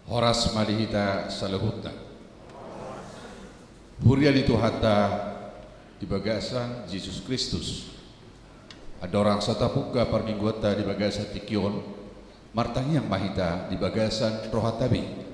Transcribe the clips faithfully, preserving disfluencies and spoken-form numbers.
Horas ma di hita saluhutna. Huria ni Tuhanta di bagasan Jesus Kristus. Andorang so tapungka parmingguanta di bagasan tingki on, martangiang ma hita di bagasan rohanta be.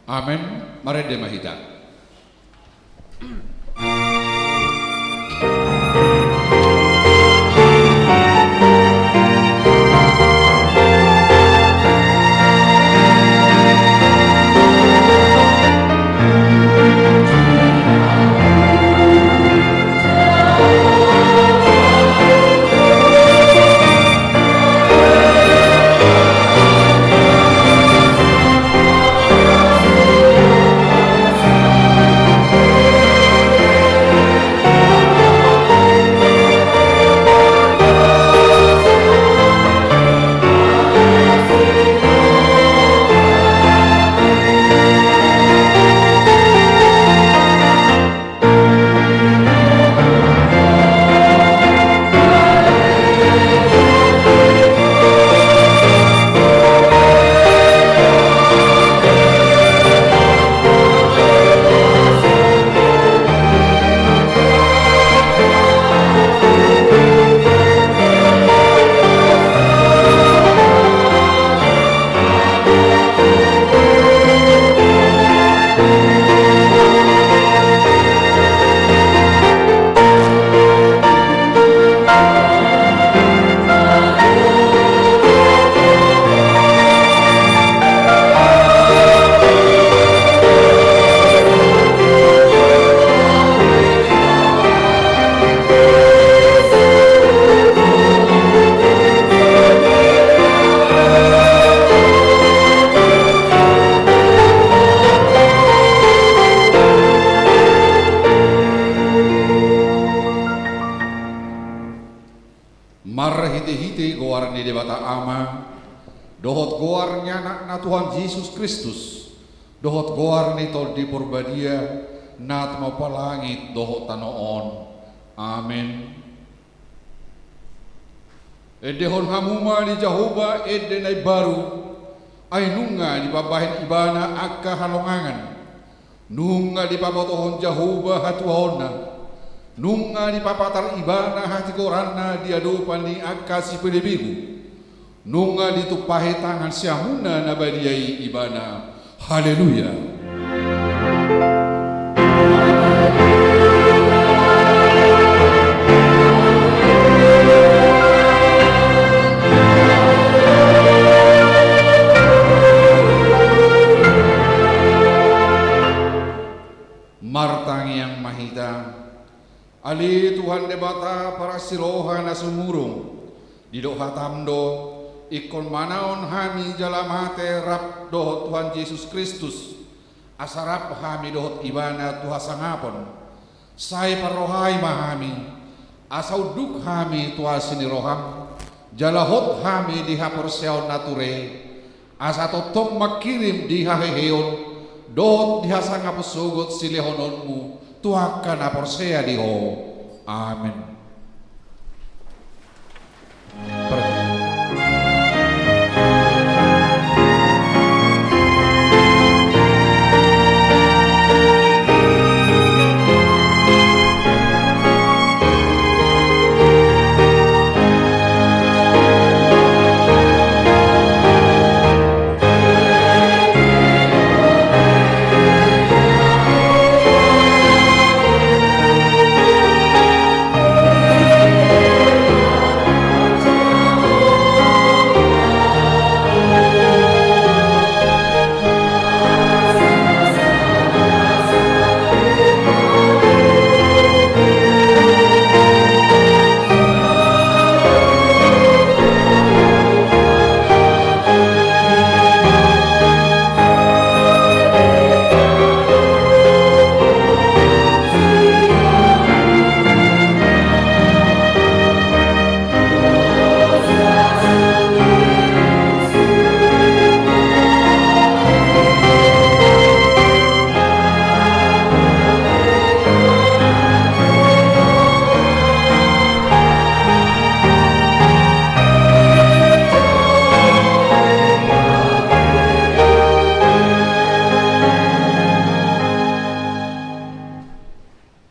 Amen. Marende ma hita. Marhitehite goar ni Debata Ama, dohot goar ni Anakna Tuhan Jesus Kristus, dohot goar ni Tondi Porbadia, na tumompa langit dohot tano on. Amen. Endehon hamu ma di Jahowa ende na imbaru, ai nunga dipambahen Ibana angka halongangan. Nunga dipabotohon Jahowa hatuaonna. Nunga dipapatar Ibana hatigoranna di adopan ni angka sipelebegu. Nunga ditumpahi tangan siamunna na badia i Ibana. Haleluya. Martangiang ma hita. Ale Tuhan Debata parasiroha na sumurung, didok hatam do, ingkon manaon hami jala mate rap dohot Tuhan Jesus Kristus, asa rap hami dohot Ibana tu hasangapon. Sai parrohai ma hami, asa unduk hami tu asi ni roham, jala hot hami di haporseaon na ture, asa tongtong mangkirim di haheheon dohot di hasangapon sogot silehononmu tu angka na porsea di Ho. Amen.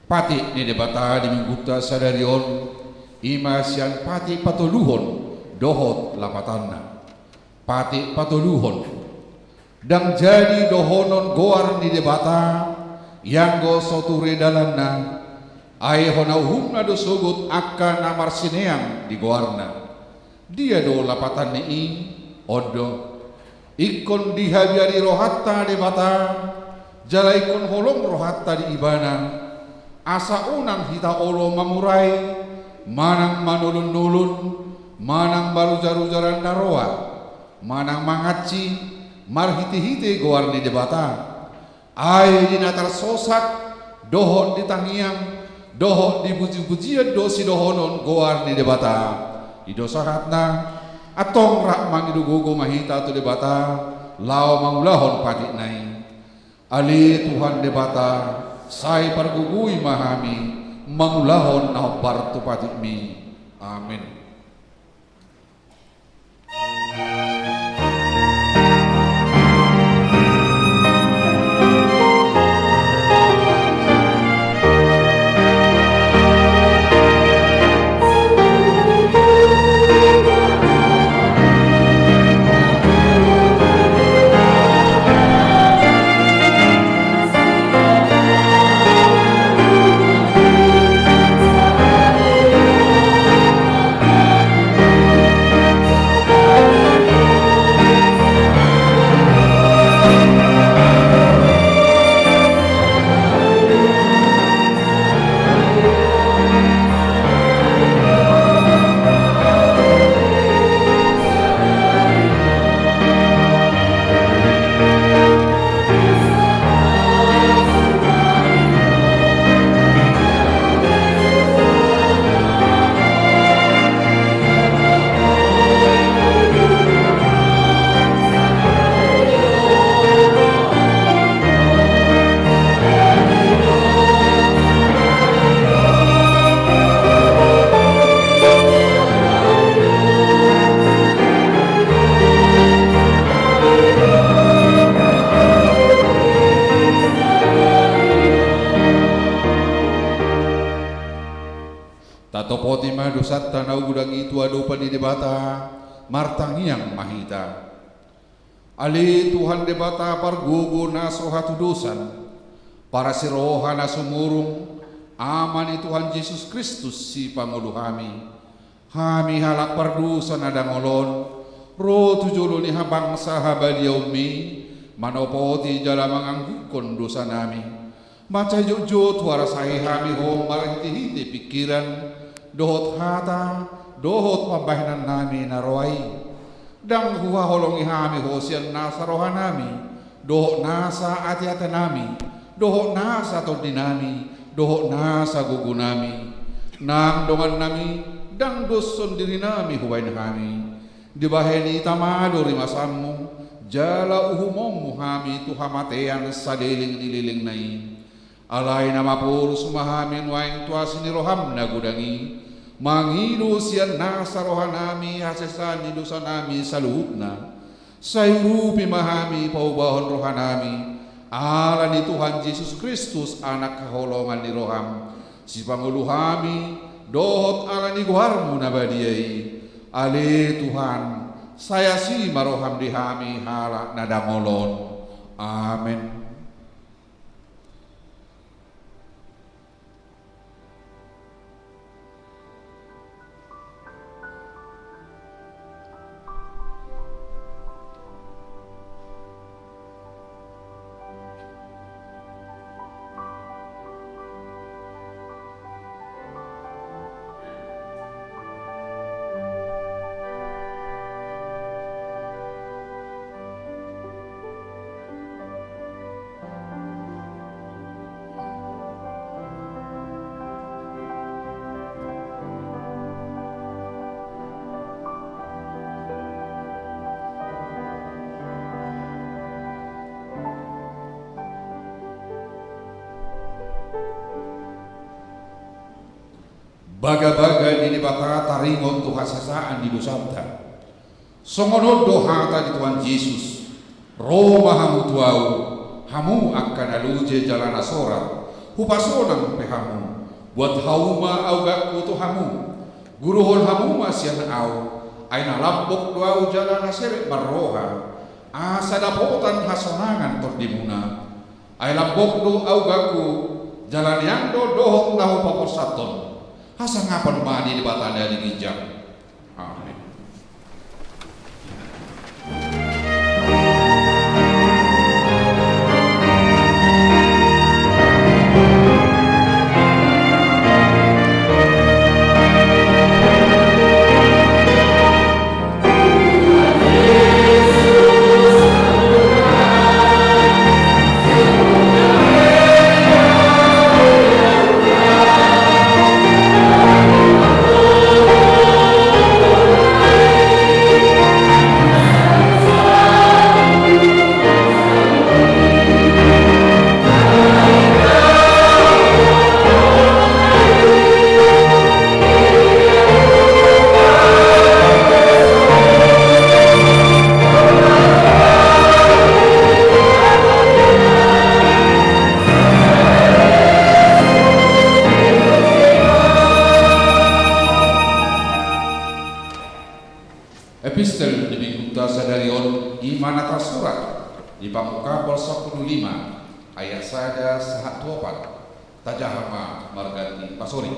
Patik ni Debata di minggunta sadari on, i ma sian patik patoluhon dohot lapatanna. Patik patoluhon. Ndang jadi dohonon goar ni Debata, ianggo so ture dalanna, ai hona uhumna do sogot angka na marsinean di goarna. Dia do lapatan ni i? On do. Ingkon dihabiari rohanta Debata, jala ingkon holong rohanta di Ibana, asa unang hita olo mamurai, manang manolonnolon, manang marujarujaran na roa, manang mangansi, marhitehite goar ni Debata. Ai di na tarsosak, dohot di tangiang, dohot di pujipujian do sidohonon goar ni Debata. I do sahatna, antong rap mangido gogo ma hita tu Debata, laho mangulahon patikna i. Ale Tuhan Debata, sai pargogoi ma hami, mangulahon na hombar tu patikmi. Amen. Tatopoti ma dosanta na godang i tu adopan ni Debata, martangiang ma hita. Ale Tuhan Debata pargogo na so hatudosan, parasi roha na sumurung, Ama ni Tuhan Jesus Kristus sipangolu hami. Hami halak pardosa na dangol on, ro tu jolo ni habangsa habadiaonmi, manopoti jala mangangguhon dosanami. Mansai jotjot huarasai hami Ho marhitehite pingkiran, dohot hata, dohot pambahenannami na roa i. Ndang huhaholongi hami Ho sian nasa rohanami, dohot nasa ateatenami, dohot nasa tondinami, dohot nasa gogonami. Nang dongannami, ndang dos sondirinami hubahen hami. Dibahen i tama do rimasanmu, jala uhumonmu hami tu hamatean saleleng ni lelengna i. Alai na maporus ma hami nuaeng tu asi ni roham na godang i, mangido sian nasa rohanami hasesaan ni dosanami saluhutna. Sai urupi ma hami paubahon rohanami, ala ni Tuhan Jesus Kristus, Anak haholongan ni roham, sipangolu hami, dohot ala ni goarmu na badia i. Ale Tuhan, sai asi ma roham di hami halak na dangol on. Amen. Bagabaga ni Debata taringot tu hasesaan ni dosanta. Songon on do hata ni Tuhan Jesus: Ro ma hamu tu Ahu, hamu angka na loje jala na sorat, Hupasonang pe hamu, buat hauma augangku tu hamu. Guruhon hamu ma sian ahu, ai na lambok do ahu jala na serep marroha. Asa dapotan hasonangan tondimuna. Ai lambok do augangku, jala nian do dohot na hupaporsathon. Hasangapon ma di Debata na di ginjang. Amen. Epistel di minggunta sadari on i ma na tarsurat di Pamungkapol sampulu lima, ayat sada sahat tu opat. Tajaha ma marganti pasori.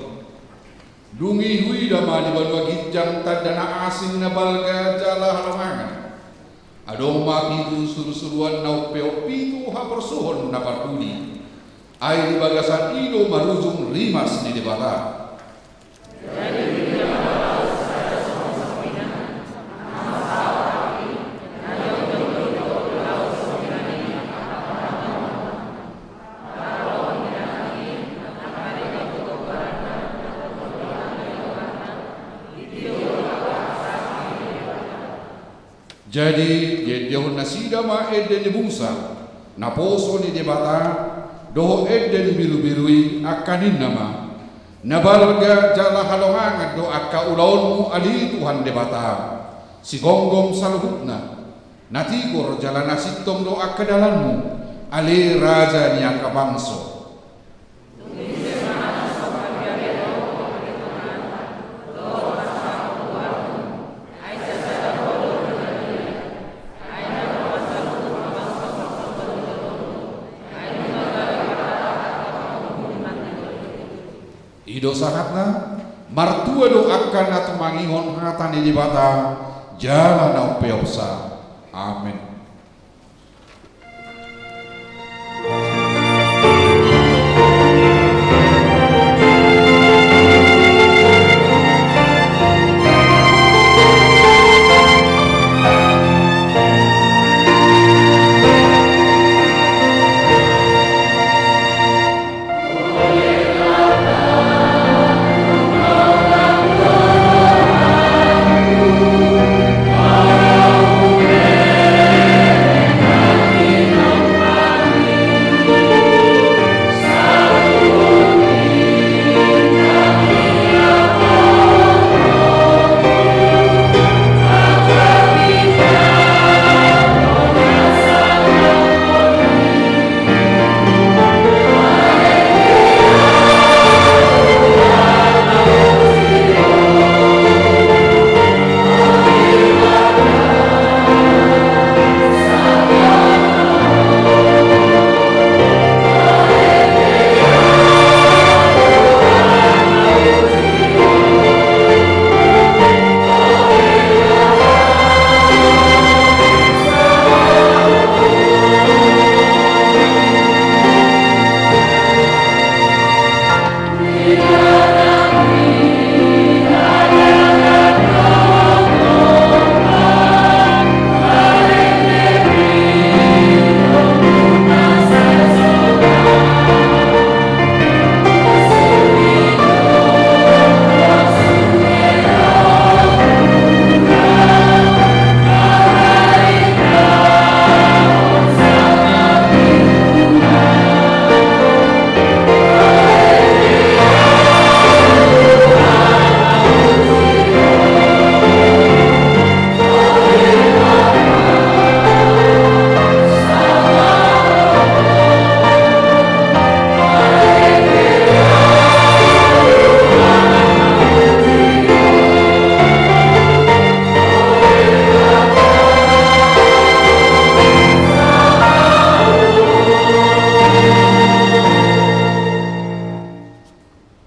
Dung i huida ma di banua ginjang tanda na asing na balga jala halongangan. Adong ma pitu surusuruan na umpeop pitu haporsuhon na parpudi. Ai di bagasan i do marujung rimas ni Debata. Jadi diendehon nasida ma ende ni Musa, naposo ni Debata, dohot ende ni birubiru i, angka ninna ma: Na balga jala halongangan do angka ulaonmu, ale Tuhan Debata, sigomgom saluhutna. Na tigor jala na sintong do angka dalanmu, ale raja ni angka bangso. I do sahatna, martua do angka na tumangihon hata ni Debata jala na umpeopsa. Amen.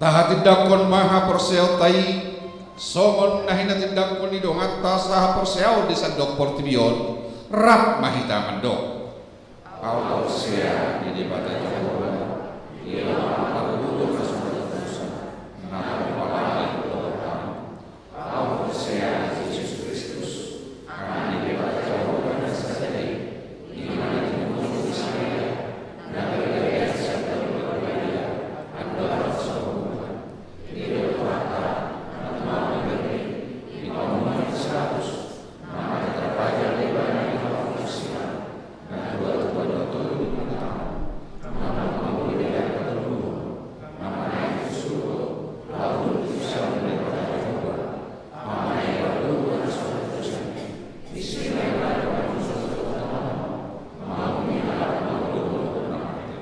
Tahatindangkon ma haporseaonta i songon na hinatindangkon ni donganta sahaporseaon di sandok portibi on. Rap ma hita mandok: Ahu porsea di Debata Jahowa, ia ma parburuon na so mardosdosa, na pamalai tu dohot ahu. Ahu porsea di Jesus Kristus, Anak ni Debata Jahowa na sada i, i ma na tinumurung di Maria, na gabe sian Tondi Porbadia, andorang so hubuhan. Didok Tuhanta, na tumau ma Ibana i di pamunuan ni si Pilatus, na mate tarpajal do Ibana di hau ni Sian, na tuat tu banua tolu di Ibana, na mangolu di bagasan patoluhon, na manaek tu surgo, laho hundul tu siamun ni Debata Jahowa, mamainkan dohot na so mardosdosa. Disi ma Ibana mangolu tu surgo, mangolu di halak na mangolu dohot na mate.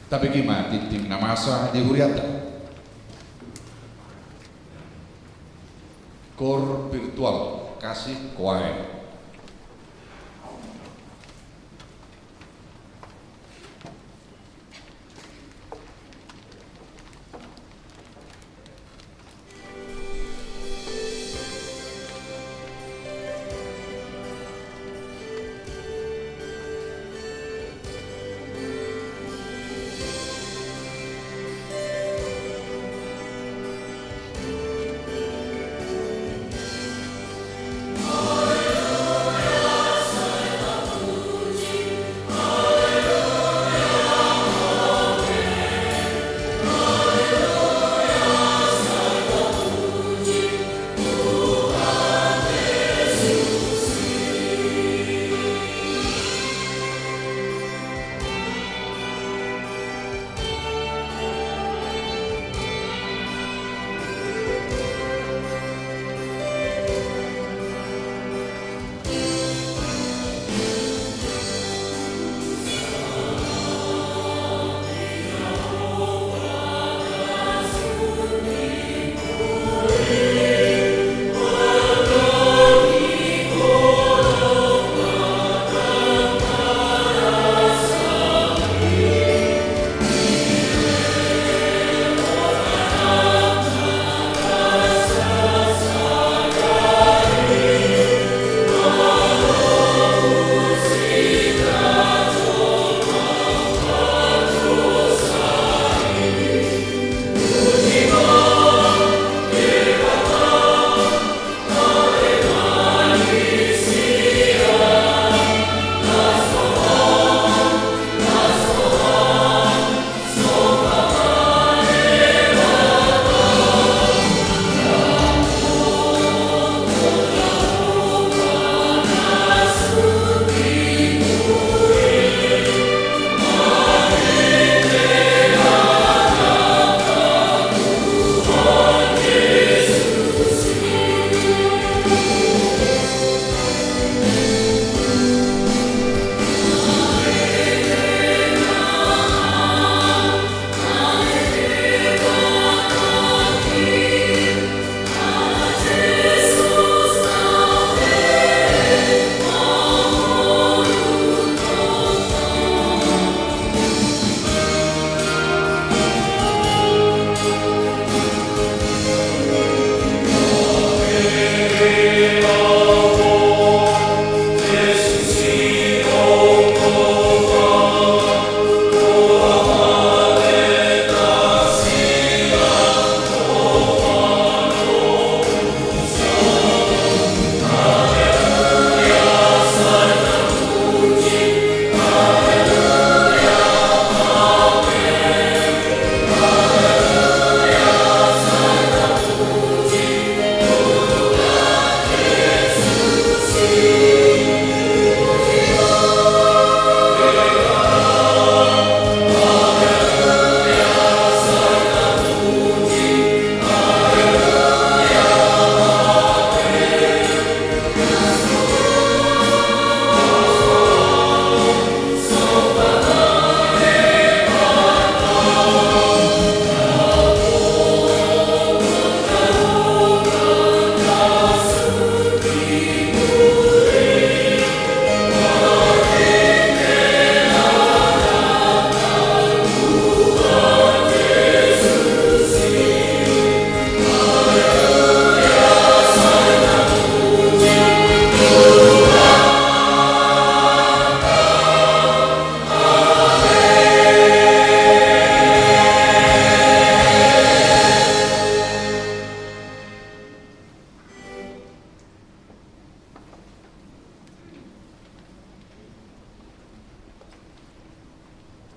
Tabege ma tingting na masa di hurianta. Koor virtual, kasih koae.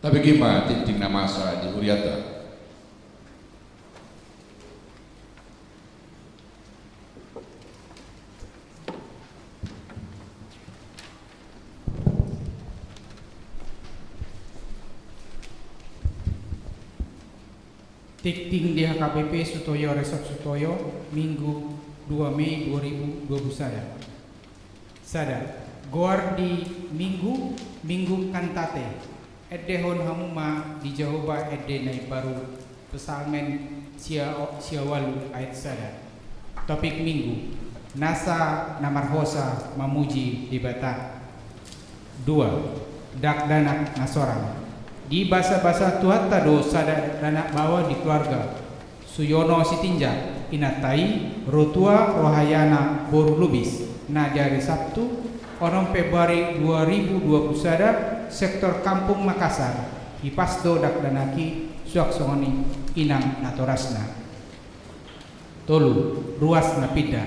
Tabege ma tingting na masa di huriata. Tingting di H K B P Sutoyo, Resort Sutoyo, Minggu dua Mei dua ribu dua puluh sada. Sada, goar di Minggu, Minggu Kantate. Endehon hamu ma di Jahowa ende na imbaru. Psalmen sia, sia ualu ayat sada. Topik Minggu, nasa na marhosa mamuji Debata. Dua, dakdanak na sorang. Dibasabasa Tuhanta do sada dakdanak baoa di keluarga. Suyono Sitinjak, inanta i, Rotua Rohayana boru Lubis, na di ari Sabtu, onom Februari dua ribu dua puluh sada, sektor Kampung Makassar, hipas do dakdanak i, suang songon i inang natorasna. Tolu, ruas na pinda.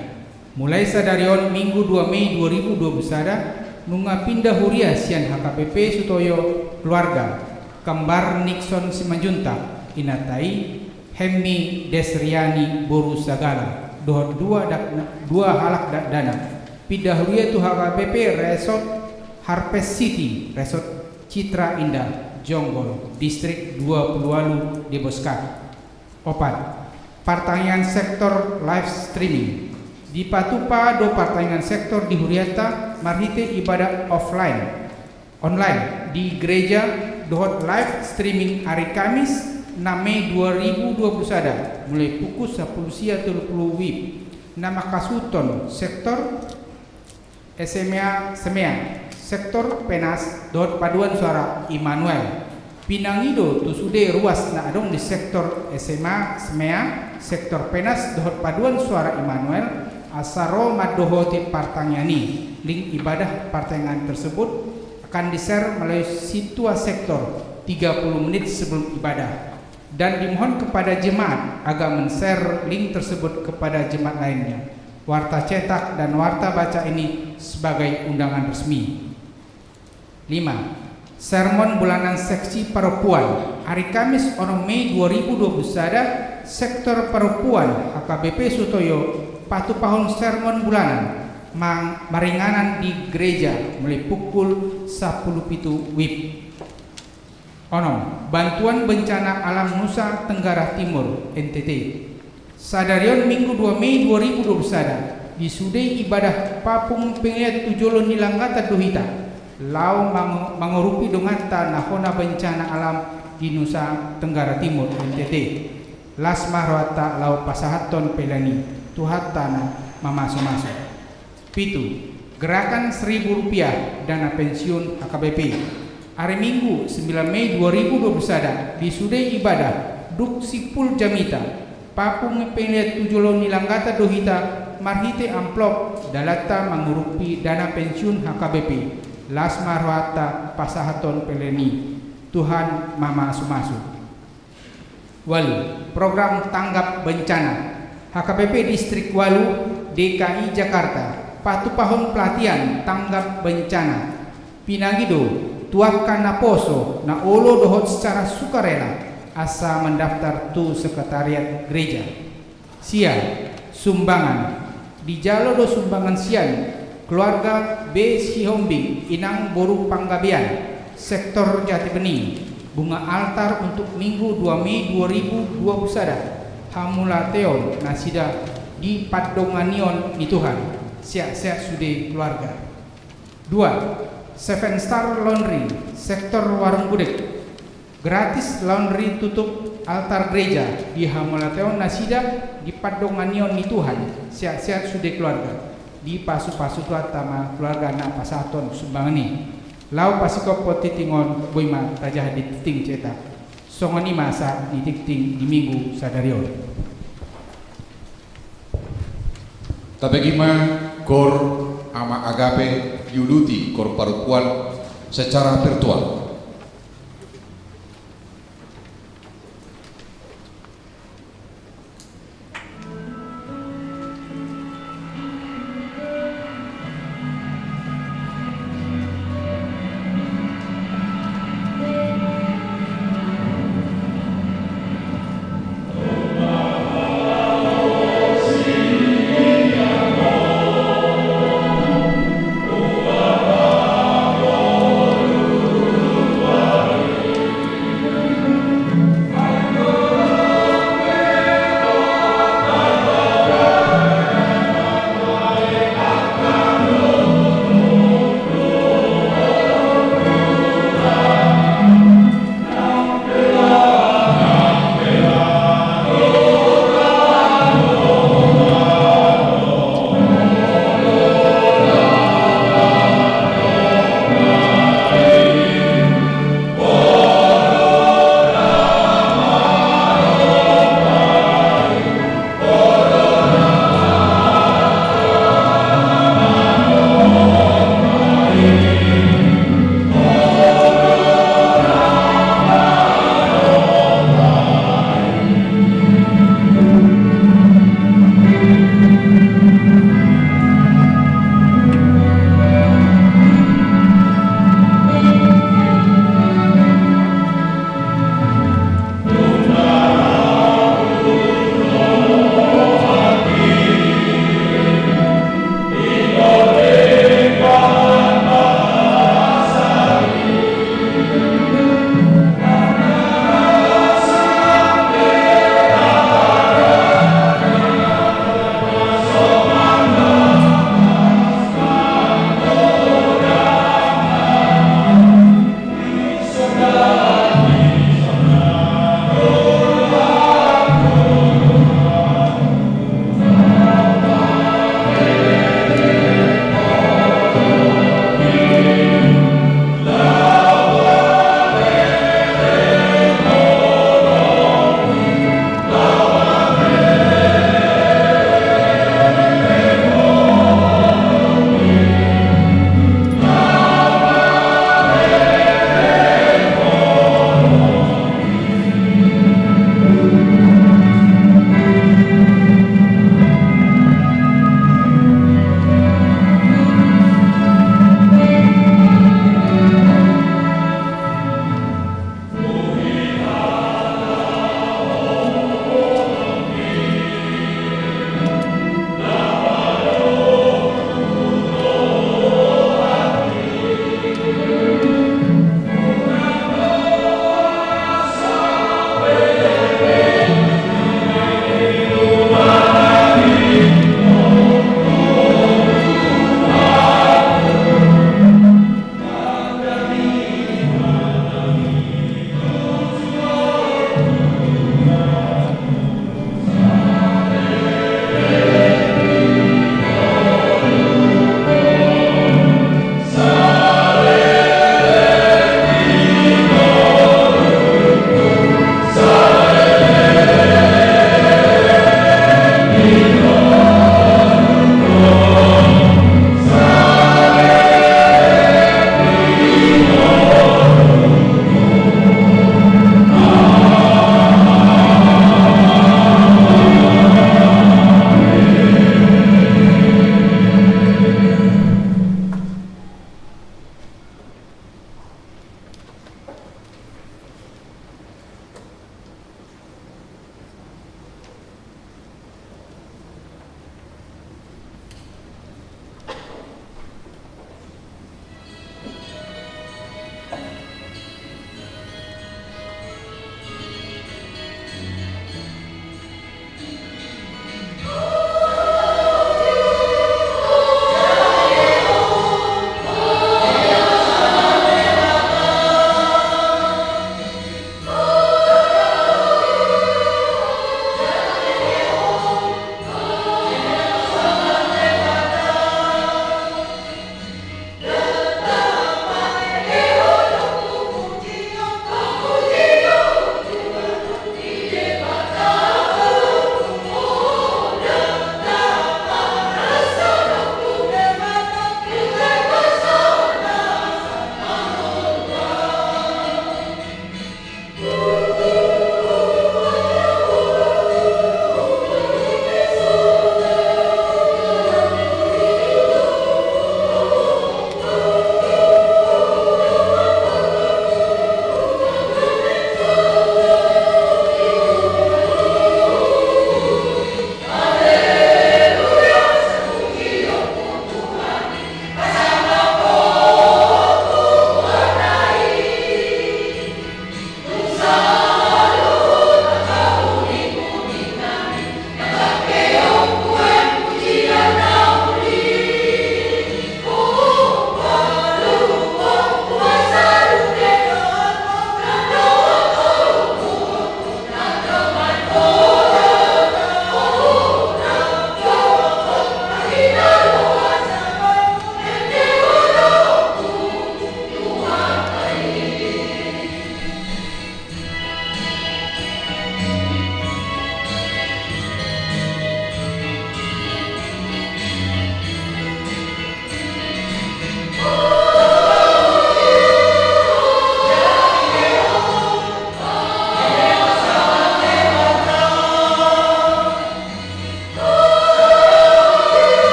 Mulai sadari on Minggu dua Mei dua ribu dua puluh sada, nunga pinda huria sian H K B P Sutoyo keluarga, kembar Nixon Simanjuntak, inanta i, Hemmi Desriani boru Sagala, dohot dua dak-, dua halak dakdanak. Pinda huria tu H K B P Resort Harvest City, Resort Citra Indah, Jonggol, Distrik dua puluh ualu Deboskak. Opat, partangiangan sektor live streaming. Dipatupa do partangiangan sektor di huriata marhite ibadah offline, online, di gereja dohot live streaming ari Kamis, enam Mei dua ribu dua puluh sada, mulai pukul sapuluh sia tolu pulu WIB, na mangkasuhuthon sektor SMA, SMEA, sektor penas dohot paduan suara Immanuel. Pinangido tu sude ruas na adong di sektor SMA, SMEA, sektor penas dohot paduan suara Immanuel, asa ro mandohoti partangiangan i. Link ibadah partangiangan tersebut akan di-share melalui sintua sektor tiga puluh menit sebelum ibadah. Dan dimohon kepada jemaat agar men-share link tersebut kepada jemaat lainnya. Warta cetak dan warta baca ini sebagai undangan resmi. Lima, sermon bulanan seksi parompuan. Ari Kamis onom Mei dua ribu dua puluh sada, sektor parompuan H K B P Sutoyo patupahon sermon bulanan mang-, maringanan di gereja mulai pukul sapuluh pitu WIB. Onom, bantuan bencana alam Nusa Tenggara Timur, N T T. Sadari on Minggu dua Mei dua ribu dua puluh sada, di sude ibadah papung pengeliat tu jolo ni langgatan do hita, laho mango-, mangurupi donganta na hona bencana alam di Nusa Tenggara Timur, N T T. Las ma rohanta laho pasahathon pelean i, Tuhanta na mamasumasu. Pitu, gerakan seribu rupiah dana pensiun H K B P. Ari Minggu, sembilan Mei dua ribu dua puluh sada, di sude ibadah, dung simpul jamita, papung pengeliat tu jolo ni langgatan do hita, marhite amplop, dalanta mangurupi dana pensiun H K B P. Las ma rohanta pasahathon pelean i, Tuhan mamasumasu. Ualu, program tanggap bencana. H K B P Distrik ualu, D K I Jakarta, patupahon pelatihan tanggap bencana. Pinangido tu angka naposo, na olo dohot secara sukarela, asa mendaftar tu sekretariat gereja. Sia, sumbangan. Dijalo do sumbangan sian keluarga B Sihombing, inang boru Panggabean, sektor Jatibeni, bunga altar untuk Minggu dua Mei dua ribu dua puluh sada, hamauliateon nasida di pandonganion ni Tuhan. Sehat-sehat sude keluarga. Dua, Seven Star Laundry, sektor Warung Gudeg. Gratis laundry tutup altar gereja, dihamauliateon nasida di pandonganion ni Tuhan, sehat-sehat sude keluarga. Dipasupasu Tuhanta ma keluarga na pasahathon sumbangan i. Laho pasingkophon tingting on, boi ma tajaha di tingting cetak. Songon i ma sahat ni tingting di Minggu sadari on. Tabege ma Kor Ama Agape diuluti Kor Parompuan secara virtual.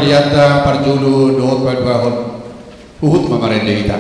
Ianta parjolo dohot paduahon, huhut ma marende hita.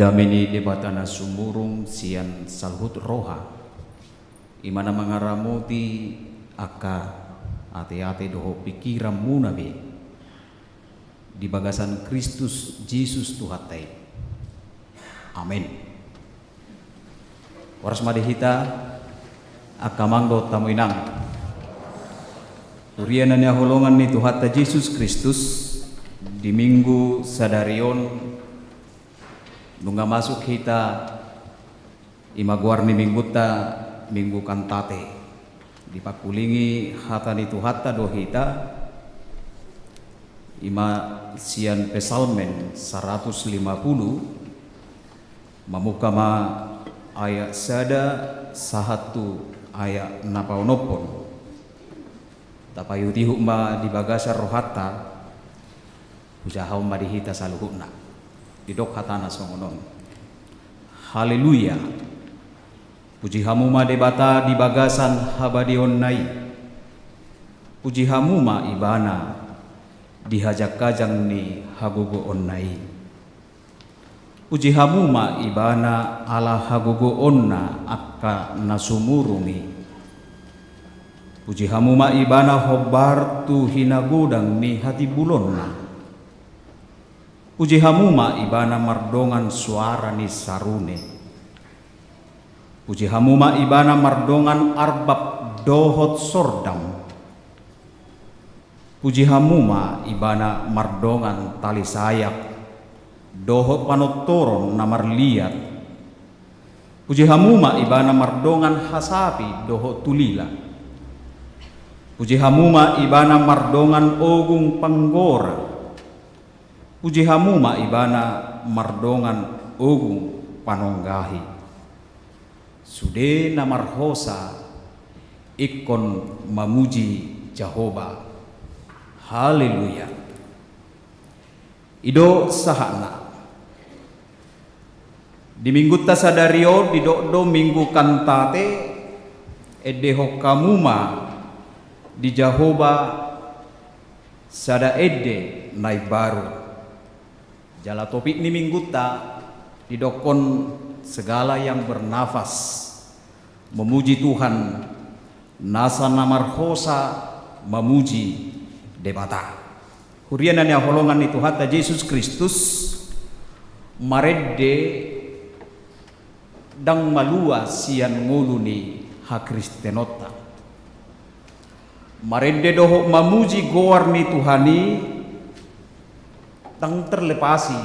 Dame ni Debata na sumurung sian saluhut roha, i ma na mangaramoti angka ateate dohot pingkiranmuna be di bagasan Kristus Jesus Tuhanta i. Amen. Horas ma di hita, angka amang dohot hamu inang. Huria na hinaholongan ni Tuhanta Jesus Kristus, di Minggu sadari on nunga masuk hita, i ma goar ni minggunta, Minggu Kantate. Dipangkulingi hata ni Tuhanta do hita, i ma sian Psalmen saratus lima pulu, mamungka ma ayat sada sahat tu ayat na paonomhon. Tapaihutihut ma di bagasan rohanta, hujahahon ma di hita saluhutna. Didok hatana songon on. Haleluya. Puji hamu ma Debata di bagasan habadiaonna i. Puji hamu ma Ibana di hajangkajang ni hagogoonna i. Puji hamu ma Ibana ala hagogoonna angka na sumurung i. Puji hamu ma Ibana hombar tu hinagodang ni hatimbulonna. Puji hamu ma Ibana mardongan soara ni sarune. Puji hamu ma Ibana mardongan arbab dohot sordam. Puji hamu ma Ibana mardongan tali sayak dohot panortoron na marliat. Puji hamu ma Ibana mardongan hasapi dohot tulila. Puji hamu ma Ibana mardongan ogung panggora. Puji hamu ma Ibana mardongan ogung panonggahi. Sude na marhosa ingkon mamuji Jahowa. Haleluya. I do sahatna. Di minggunta sadari on didok do Minggu Kantate, endehon hamu ma di Jahowa sada ende na imbaru. Jala topik ni minggunta didokhon segala yang bernafas memuji Tuhan, nasa na marhosa mamuji Debata. Huria na hinaholongan ni Tuhanta Jesus Kristus, marende ndang malua sian ngolu ni hakristenonta. Marende dohot mamuji goar ni Tuhan i ndang terlepasi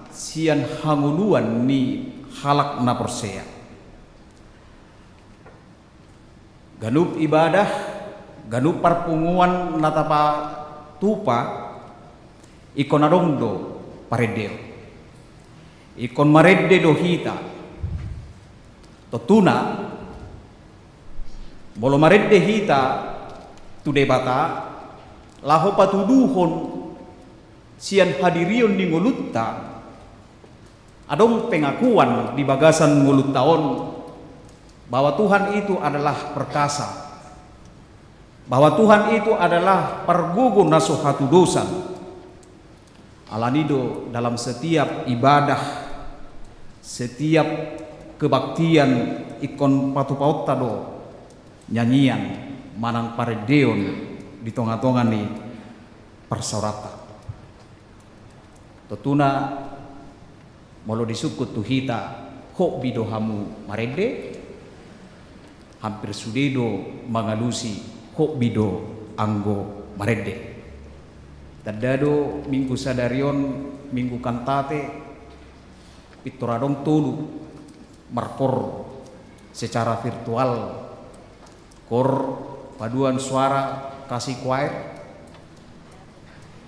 sian hangoluan ni halak na porsea. Ganup ibadah, ganup parpunguan na tapatupa, ingkon adong do parendeon. Ingkon marende do hita. Tontuna, molo marende hita tu Debata, laho patuduhon sian hadirion ni ngolunta, adong pengakuan di bagasan ngolunta on bahwa Tuhan itu adalah perkasa, bahwa Tuhan itu adalah pargogo na so hatudosan. Alani do dalam setiap ibadah, setiap kebaktian ingkon patupaonta do nyanyian manang parendeon di tongatonga ni parsaoranta. Tontuna, molo disungkun tu hita, hobi do hamu marende, hampir sude do mangalusi hobi do anggo marende. Tanda do Minggu sadari on, Minggu Kantate, pintor adong tolu markoor secara virtual. Koor paduan suara Kasih Choir,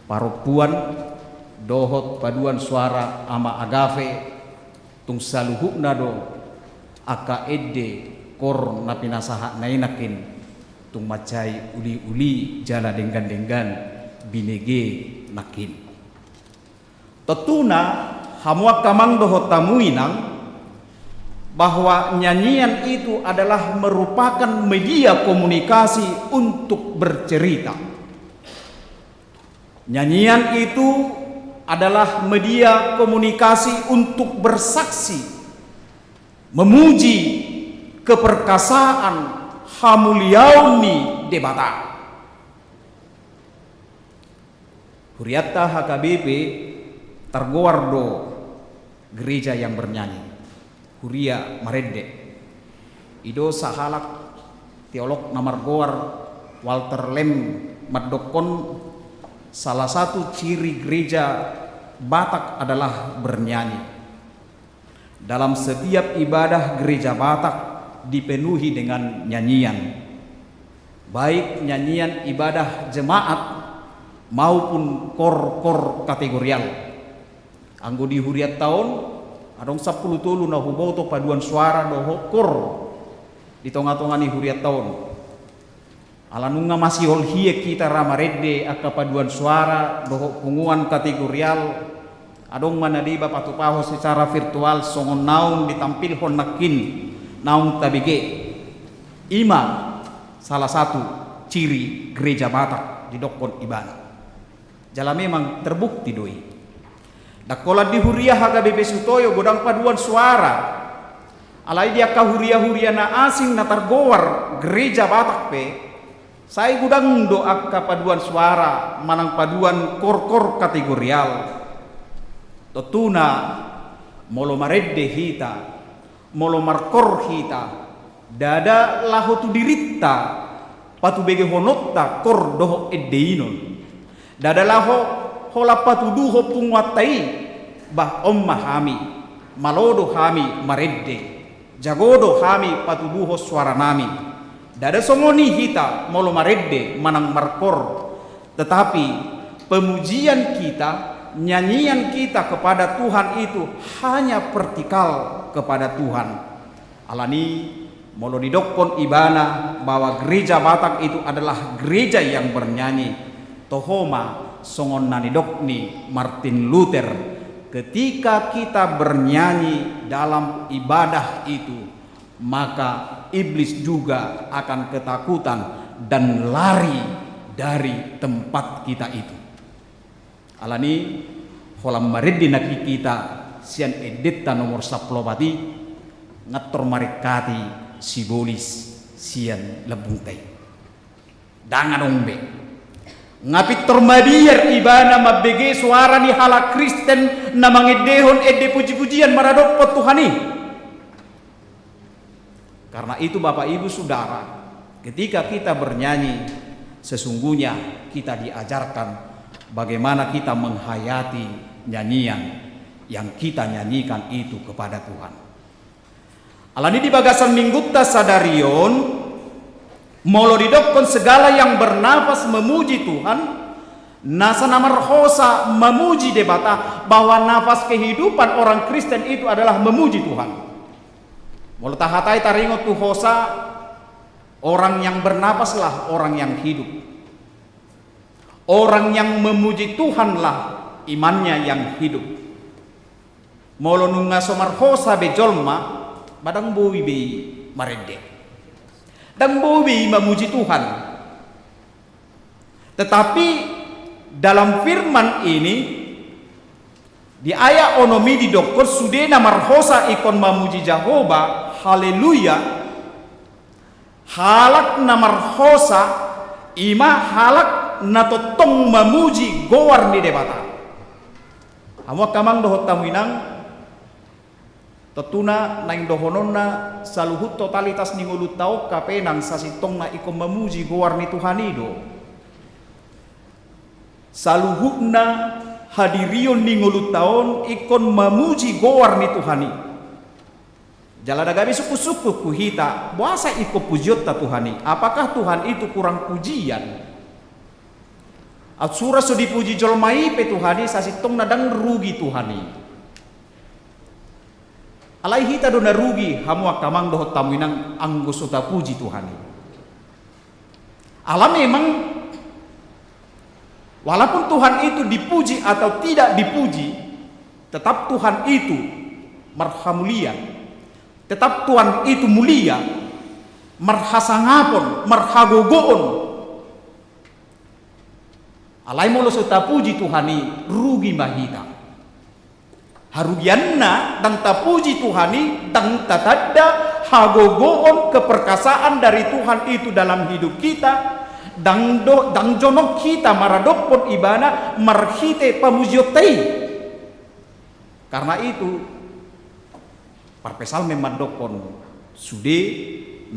parompuan, dohot paduan suara Ama Agape, tung saluhutna do angka ende koor na pinasahatna i nangkin tung mansai uliuli jala denggan-denggan binege nangkin. Tontuna, hamu angka amang dohot hamu inang, bahwa nyanyian itu adalah merupakan media komunikasi untuk bercerita. Nyanyian itu adalah media komunikasi untuk bersaksi, memuji keperkasaan, hamuliaon ni Debata. Hurianta H K B P targoar do gereja yang bernyanyi, huria marende. I do sahalak teolog na margoar Walter Lamb mandokkon, salah satu ciri gereja Batak adalah bernyanyi. Dalam setiap ibadah gereja Batak dipenuhi dengan nyanyian, baik nyanyian ibadah jemaat maupun kor-kor kategorial. Anggo di hurianta on, adong sampulu tolu na huboto paduan suara dohot kor di tonga-tonga ni hurianta on. Ala nunga masihol hian hita ra marende angka paduan suara dohot punguan kategorial, adong ma na deba patupahon secara virtual songon naung ditampilhon nangkin naung tabege. I ma salah satu ciri gereja Batak didokkon ibana. Jala memang terbukti do i. Ndang holan di huria H K B P Sutoyo godang paduan suara. Alai di angka huria-huria na asing na targoar gereja Batak pe, sai godang do angka paduan suara manang paduan kor-kor kategorial. Tontuna, molo marende hita, molo markor hita, ndada laho tu dirinta patubegehononta kor dohot ende i non. Ndada laho holan patuduhon punguanta i, bah on ma hami, malo do hami marende, jago do hami patuduhon suaranami. Ndada songon i hita molo marende manang markor. Tetapi pemujian kita, nyanyian kita kepada Tuhan itu hanya vertikal kepada Tuhan. Alani, molo didokkon ibana bahwa gereja Batak itu adalah gereja yang bernyanyi, toho ma songon na nidok ni Martin Luther, ketika kita bernyanyi dalam ibadah itu, maka iblis juga akan ketakutan dan lari dari tempat kita itu. Alani, holan marende nangkin hita sian endenta nomor sampulu opat i, ngantor maringkati sibolis sian lambungta i. Ndang adong be. Nga pintor mabiar ibana mambege soara ni halak Kristen na mangendehon ende puji-pujian maradophon Tuhan i. Karena itu, Bapak, Ibu, Saudara, ketika kita bernyanyi, sesungguhnya kita diajarkan bagaimana kita menghayati nyanyian yang kita nyanyikan itu kepada Tuhan. Alani di bagasan minggunta sadari on, molo didokkon segala yang bernapas memuji Tuhan, nasa na marhosa memuji Debata, bahwa nafas kehidupan orang Kristen itu adalah memuji Tuhan. Molo tahatai taringot tu hosa, orang yang bernapaslah orang yang hidup. Orang yang memuji Tuhanlah imannya yang hidup. Molo nunga so marhosa be jolma, ba ndang boi be i marende. Ndang boi be i mamuji Tuhan. Tetapi dalam firman ini, di ayat onom i didokkon sude na marhosa ingkon mamuji Jahowa, haleluya, halak na marhosa, i ma halak na tongtong mamuji goar ni Debata. Hamu angka amang dohot hamu inang, tontuna naeng dohononna saluhut totalitas ni ngolunta on hape nang sasintongna ingkon mamuji goar ni Tuhan i do. Saluhutna hadirion ni ngolunta on ingkon mamuji goar ni Tuhan i. Jala na gabe sungkun-sungkun tu hita, boasa ingkon pujionta Tuhan i? Apakah Tuhan itu kurang pujian? Aut sura so dipuji jolma i pe Tuhan i, sasintongna ndang rugi Tuhan i. Alai hita do na rugi, hamu angka amang dohot hamu inang, anggo so tapuji Tuhan i. Ala memang, walaupun Tuhan itu dipuji atau tidak dipuji, tetap Tuhan itu marhamulian, tetap Tuhan itu mulia, marhasangapon, marhagogoon. Alai molo so tapuji Tuhan i, rugi ma hita. Harugianna, ndang tapuji Tuhan i, ndang tatanda hagogoon, keperkasaan dari Tuhan itu dalam hidup kita, ndang do-, ndang jonok hita maradophon Ibana marhite pamujionta i. Karena itu, parpsalmen mandokhon, sude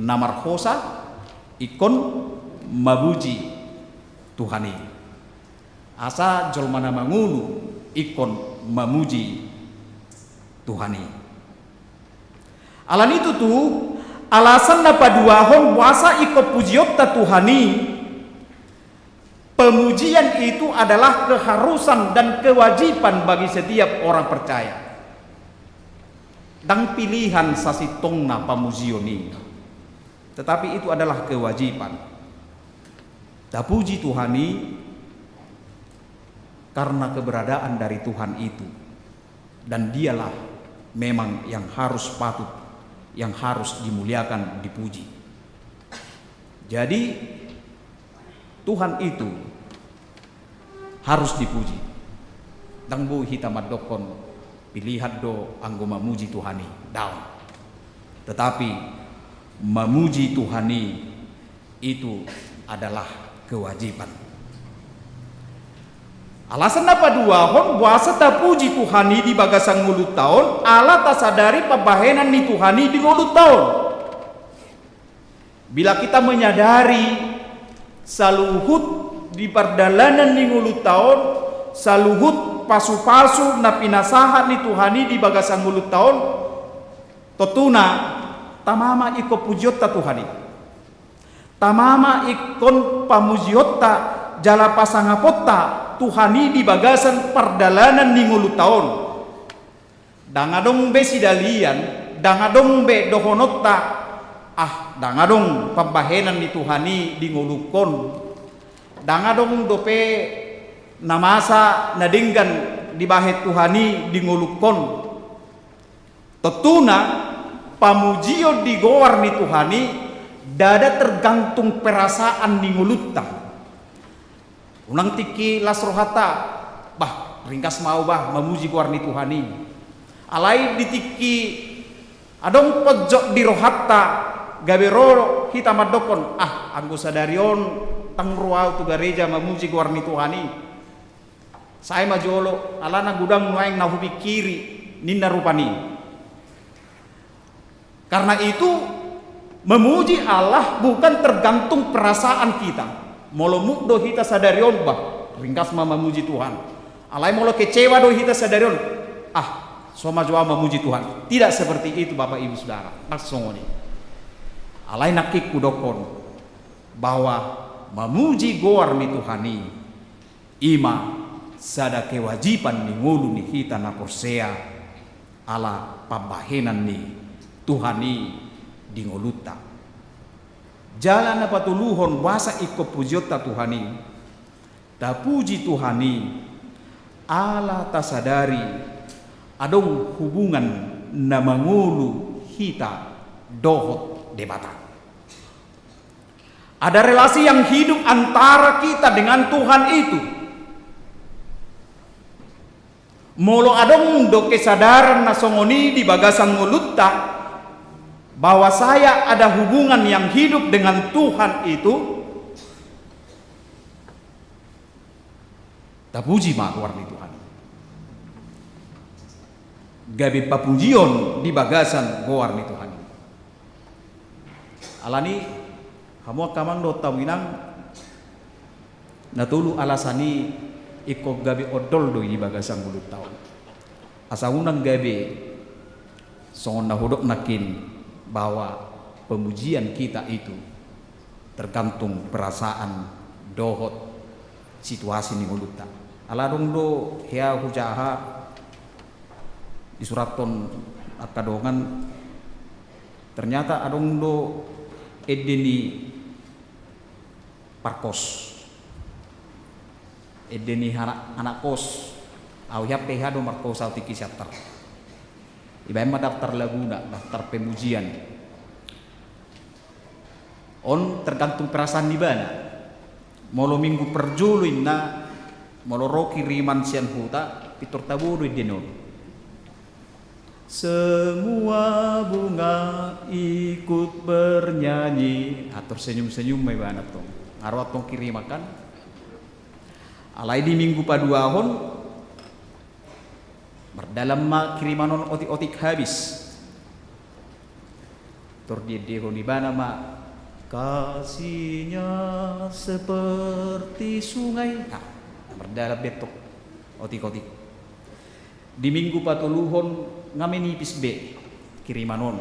na marhosa ingkon mamuji Tuhan i. Asa jolma na mangolu ingkon mamuji Tuhan i. Alani i tutu, alasan na paduahon boasa ingkon pujionta Tuhan i, pemujian itu adalah keharusan dan kewajiban bagi setiap orang percaya. Ndang pilihan sasintongna pamujion i, tetapi itu adalah kewajiban. Tapuji Tuhan i karena keberadaan dari Tuhan itu. Dan Dialah memang yang harus patut, yang harus dimuliakan, dipuji. Jadi, Tuhan itu harus dipuji. Ndang boi hita mandokhon, pilihan do anggo mamuji Tuhan i, daong. Tetapi, mamuji Tuhan i itu adalah kewajiban. Alasan na paduahon boasa tapuji Tuhan i di bagasan ngolunta on, ala tasadari pambahenan ni Tuhan i di ngolunta on. Bila kita menyadari saluhut di pardalanan ni ngolunta on, saluhut pasupasu na pinasahat ni Tuhan i di bagasan ngolunta on, tontuna, tama ma ingkon pujionta Tuhan i. Tama ma ingkon pamujionta jala pasangaponta Tuhan i di bagasan pardalanan ni ngolunta on. Ndang adong be sidalian, ndang adong be dohononta, ah, ndang adong pambahenan ni Tuhan i di ngolungkon. Ndang adong dope na masa na denggan dibahen Tuhan i di ngolungkon. Tontuna, pamujion di goar ni Tuhan i ndada tergantung perasaan ni ngolunta. Unang tingki las rohanta, bah, ringgas ma au bah mamuji goar ni Tuhan i. Alai di tingki adong ponjot di rohanta, gabe ro hita mandokhon, ah, anggo sadari on ndang ro au tu gareja mamuji goar ni Tuhan i. Sai ma jolo, alana godang nuaeng na hupingkiri, ninna rupani. Karena itu, memuji Allah bukan tergantung perasaan kita. Molo muk do hita sadari on, bah, ringgas ma mamuji Tuhan. Alai molo kecewa do hita sadari on, ah, so ma jo au mamuji Tuhan. Tidak seperti itu, Bapak Ibu Saudara. Ndang songon i. Alai nangkin hudokhon bahwa mamuji goar ni Tuhan i, i ma sada kewajiban ni ngolu ni hita na porsea, ala pambahenan ni Tuhan i di ngolunta. Jala na patoluhon boasa ingkon pujionta Tuhan i, tapuji Tuhan i, ala tasadari adong hubungan na mangolu hita dohot Debata. Ada relasi yang hidup antara kita dengan Tuhan itu. Molo adong do kesadaran na songon i di bagasan ngolunta, bahwasanya ada hubungan yang hidup dengan Tuhan itu, tapuji ma goar ni Tuhan i. Gabe pamujion di bagasan goar ni Tuhan i. Alani, hamu angka amang dohot hamu inang, na tolu alasan i ingkon gabe ondol do i di bagasan ngolunta on. Asa unang gabe songon na hudok nangkin, bahwa pemujian kita itu tergantung perasaan dohot situasi ni ngolunta. Ala adong do hea hujaha disurathon angka dongan, ternyata adong do ende ni parkos. Ende ni anak, anak kos. Au hian pe hea do markos au tingki siantar. Ibaen ma daftar laguna, daftar pemujian. On tergantung perasaan ni ibana. Molo minggu parjolo inna, Molo ro kiriman sian huta, pintor tabo do ende on. Semua bunga ikut bernyanyi. Atur senyum-senyum ma ibana tong. Nga ro tong kiriman kan. Alai di minggu paduahon, mardalan ma kiriman on otik-otik habis. Tor diendehon ibana ma, kasihnya seperti sungai. Nah, mardalan be tong otik-otik. Di minggu patoluhon nga menipis be kiriman on.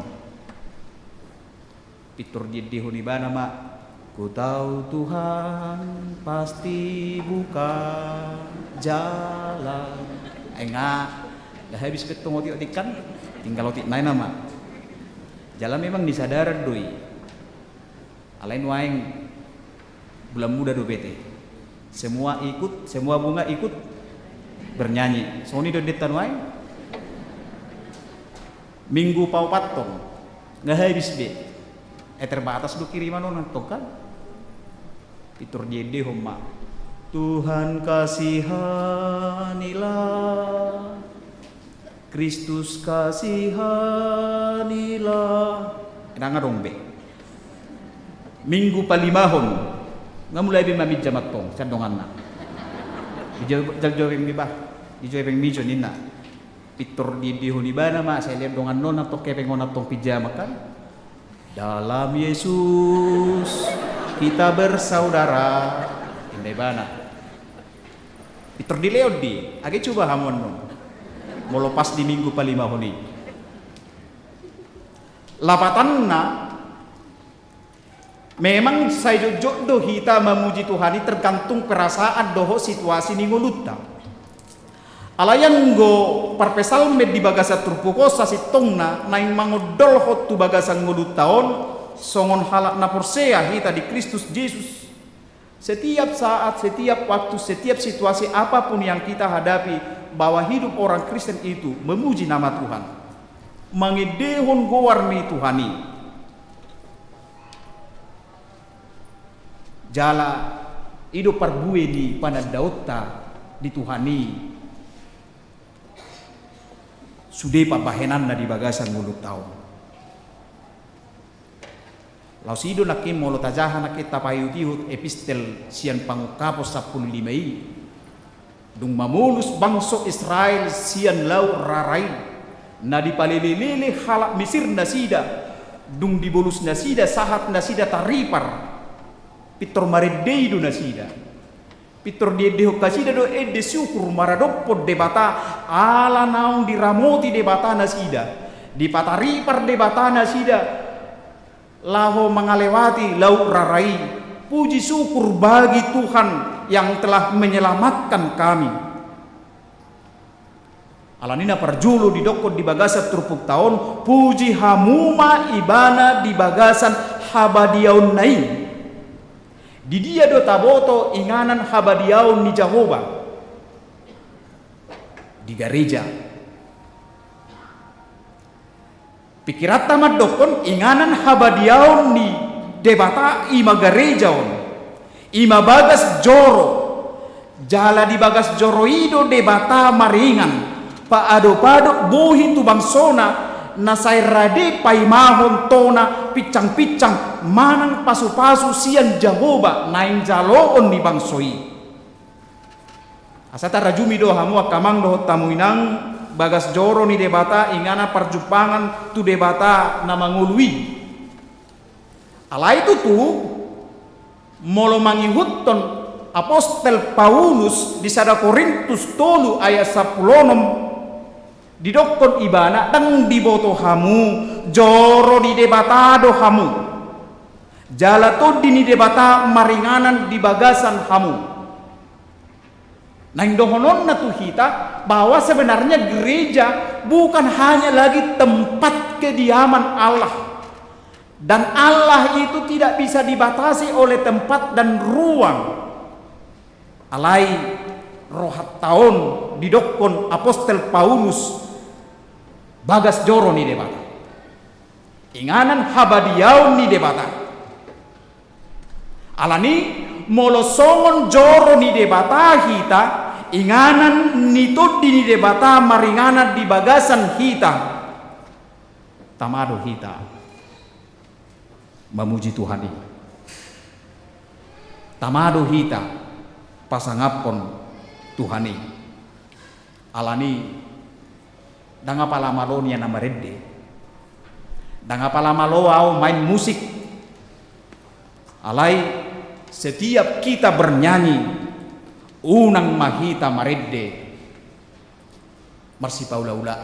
Pintor diendehon ibana ma, ku tahu Tuhan pasti buka jalan. Ai nga, nga habis be tong otik-otik kan, tinggal otik nai nama. Jala memang ni sadaran do i. Alai nuaeng bulan muda do bete. Semua ikut, semua bunga ikut bernyanyi. Songon i do endenta nuaeng. Minggu paopathon nga habis be. Eh, terbatas do kiriman on tong kan. Pintor diendehon ma, Tuhan kasihanilah, Kristus kasihanilah. Ndang adong be. Minggu palimahon nga mulai be maminjam antong sian donganna. Dijawab, dijawab be bah, dijawab be mijo ninna. Pintor diendehon ibana ma, sai lean dongan on antong kepeng on antong pinjaman kan. Dalam Yesus kita bersaudara. Inda ibana. Pintor dilehon di, age coba hamu annon. Molo pas di minggu palimahon i. Lapatanna, memang sai jotjot do hita mamuji Tuhan i tergantung perasaan dohot situasi ni ngolunta. Alai anggo parpsalmen di bagasan turpuk on sasintongna naeng mangondolhon tu bagasan ngolunta on songon halak na porsea hita di Kristus Jesus. Setiap saat, setiap waktu, setiap situasi apapun yang kita hadapi, bahwa hidup orang Kristen itu memuji nama Tuhan, mangendehon goar ni Tuhan i. Jala i do parbue ni panandaonta di Tuhan i sude pambahenanna di bagasan ngolunta on. Laos i do nangkin molo tajaha nangkin tapaihutihut epistel sian Pangungkapon sampulu lima i. Dung mamolus bangso Israel sian laut rara i, na dipalelelele halak Misir nasida, dung dibolus nasida sahat nasida taripar, pintor marende i do nasida. Pintor diendehon nasida do ende syukur maradophon Debata, ala naung diramoti Debata nasida, dipataripar Debata nasida laho mangalewati laut rara i. Puji syukur bagi Tuhan yang telah menyelamatkan kami. Alani na parjolo didokkon di bagasan turpukta on, puji hamu ma Ibana di bagasan habadiaonna i. Di dia do taboto inganan habadiaon ni Jahowa? Di gareja. Pikiranta mandokkon inganan habadiaon ni Debata i ma gareja on, i ma bagas joro. Jala di bagas joro i do Debata maringan, paadopadop bohi tu bangsona, na sai rade paimahon tona pinsangpinsang manang pasupasu sian Jahowa naeng jaloon ni bangso i. Asa tarajumi do hamu angka amang dohot hamu inang, bagas joro ni Debata inganan parjumpangan tu Debata na mangolu i. Alai tutu, molo mangihuthon apostel Paulus di sada Korintus tolu ayat sampulu onom, didokkon ibana ndang diboto hamu, joro ni Debata do hamu. Jala Tondi ni Debata maringanan di bagasan hamu. Naeng dohononna tu hita bahwa sebenarnya gereja bukan hanya lagi tempat kediaman Allah. Dan Allah itu tidak bisa dibatasi oleh tempat dan ruang. Alai rohanta on didokkon apostel Paulus bagas joro ni Debata. Inganan habadiaon ni Debata. Alani, molo songon joro ni Debata hita, Inganan ni Tondi ni Debata maringanan di bagasan hita, tama do hita mamuji Tuhan i. Tama do hita pasangaphon Tuhan i. Alani, ndang apala malo nian na marende. Ndang apala malo au main musik. Alai, setiap kita bernyanyi, unang ma hita marende marsipaula-ula.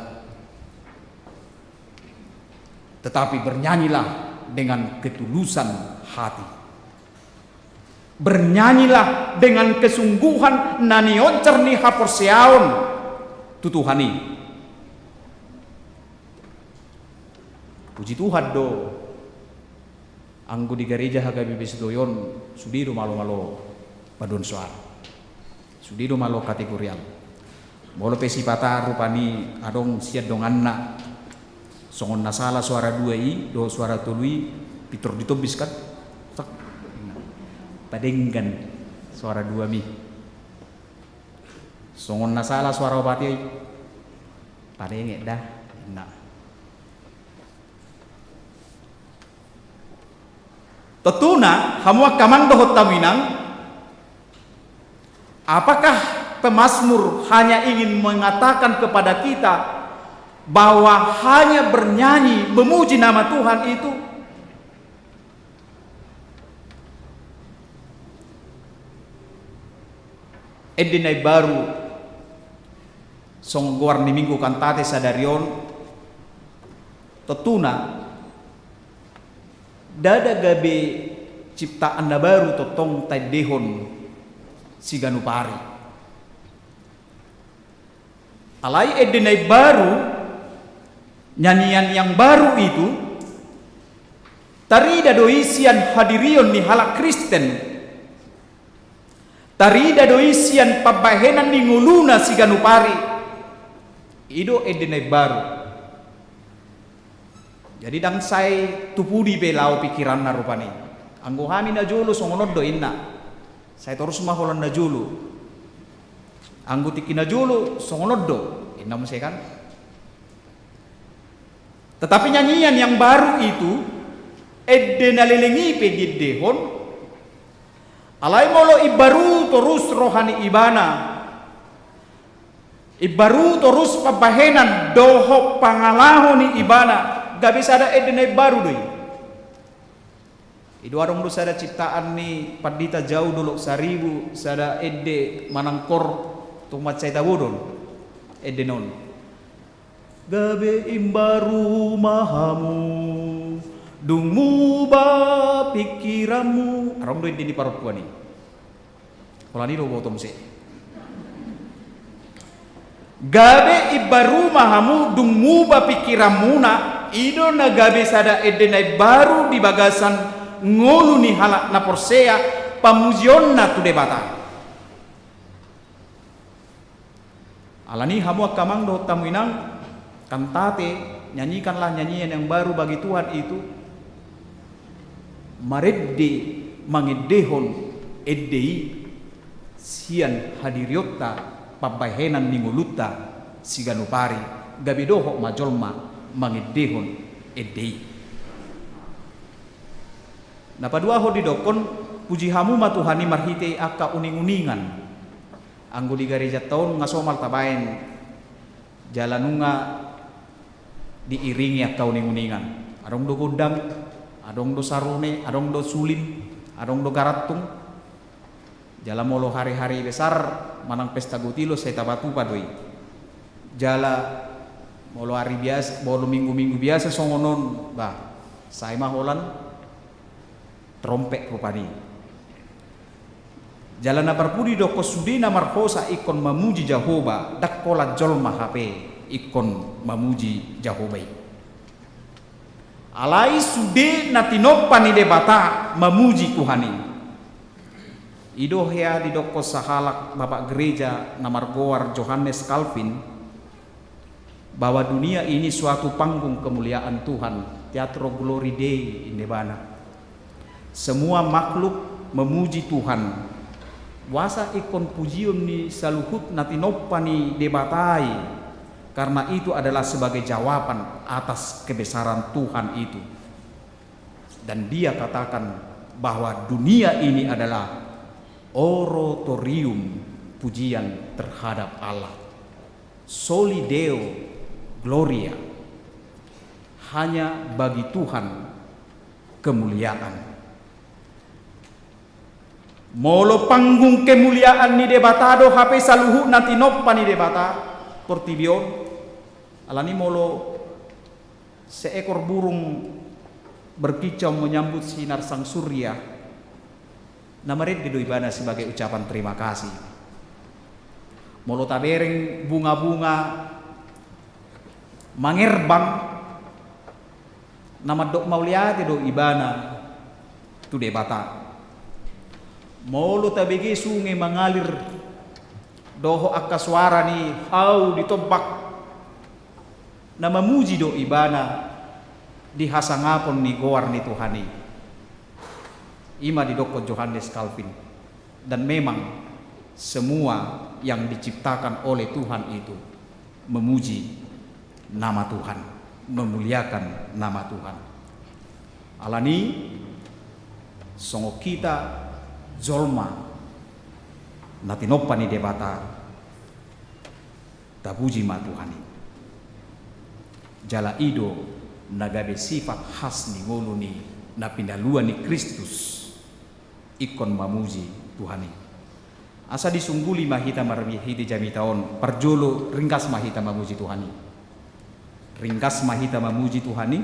Tetapi bernyanyilah dengan ketulusan hati. Bernyanyilah dengan kesungguhan na nionjar ni haporseaon tu Tuhan i. Puji Tuhan do, anggo di gareja H K B P Sidoway on, sude do malo-malo paduan soara. Sude do malo kategorial. Molo pe sipata rupani adong sian donganna, songon na sala soara dua i dohot soara tolu i, pintor ditombis kan. Sak. Padenggan soara dua mi. Songon na sala soara opat i, padenggan da. Nah. Tontuna, hamu angka amang dohot hamu inang, apakah pemazmur hanya ingin mengatakan kepada kita bahwa hanya bernyanyi memuji nama Tuhan itu? Ende na imbaru, songon goar ni Minggu Kantate sadari on, tontuna, ndada gabe ciptaan na baru tongtong taendehon siganup ari. Alai ende na imbaru, nyanyian yang baru itu, tarida do i sian hadirion ni halak Kristen. Tarida do i sian pambahenan ni ngoluna siganup ari. I do ende na imbaru. Jadi ndang sai tu pudi pe laho pikiranna rupani. Anggo hami na jolo songon on do inna. Sai torus ma holan na jolo. Anggo tingki na jolo songon on do inna muse kan. Tetapi nyanyian yang baru itu, ende na leleng i pe diendehon, alai molo imbaru torus roha ni ibana, imbaru torus pambahenan dohot pangalaho ni ibana, gabe sada ende na imbaru do i. I do adong do sada ciptaan ni Pandita Jau Dolok Saribu, sada ende manang kor tu mansai tabodon. Ende non. Gabe imbaru ma hamu, dung muba pikiranmu. Adong do ende ni parompuan i. Holan i do botom se. Gabe imbaru ma hamu dung muba pikiranmuna, i do na gabe sada ende na imbaru di bagasan ngolu ni halak na porsea pamujionna tu Debata. Alani hamu angka amang dohot hamu inang, kantate, nyanyikanlah nyanyian yang baru bagi Tuhan itu, marende mangendehon ende i sian hadirionta pambahenan ni ngolunta siganup ari, gabe dohot ma jolma mangendehon ende i. Na paduahon didokkon, puji hamu ma Tuhan i marhite angka uning-uningan. Anggo di garejanta on nga somal tabaen jala nunga diiringi angka uning-uningan. Adong do gondang, adong do sarune, adong do suling, adong do garantung. Jala molo hari-hari besar manang pesta gotilo sai tapatupa do i. Jala molo ari biasa, molo minggu-minggu biasa songon on, bah, sai ma holan trompet rupani. Jala na parpudi dokkon sude na marhosa ingkon mamuji Jahowa, ndang holan jolma hape ingkon mamuji Jahowa i. Alai sude na tinompa ni Debata mamuji Tuhan i. I do hea didokkon sahalak bapak gereja na margoar Johannes Calvin, bahwa dunia ini suatu panggung kemuliaan Tuhan, Teatro Glory Dei, ninna ibana. Semua makhluk memuji Tuhan, Kuasa ingkon pujion ni saluhut na tinompa ni Debata i, karena itu adalah sebagai jawaban atas kebesaran Tuhan itu. Dan dia katakan bahwa dunia ini adalah oratorium pujian terhadap Allah. Soli Deo Gloria. Hanya bagi Tuhan kemuliaan. Molo panggung kemuliaan ni Debata do hape saluhut na tinompa ni Debata portibi on, alani molo seekor burung berkicau menyambut sinar sang surya, na marende do ibana sebagai ucapan terima kasih. Molo tabereng bunga-bunga mangerbang, na mandok mauliate do ibana tu Debata. Molo tabege sunge mangalir dohot angka suara ni hau di tombak, na mamuji do ibana di hasangapon ni goar ni Tuhan i. Ima didokkon Johannes Calvin. Dan memang semua yang diciptakan oleh Tuhan itu memuji nama Tuhan, memuliakan nama Tuhan. Alani songon hita jolma na tinompa ni Debata, tapuji ma Tuhan i. Jala i do na gabe sifat khas ni ngolu ni na pinalua ni Kristus, ingkon mamuji Tuhan i. Asa disungguli ma hita marhite jamita on, parjolo ringgas ma hita mamuji Tuhan i. Ringgas ma hita mamuji Tuhan i.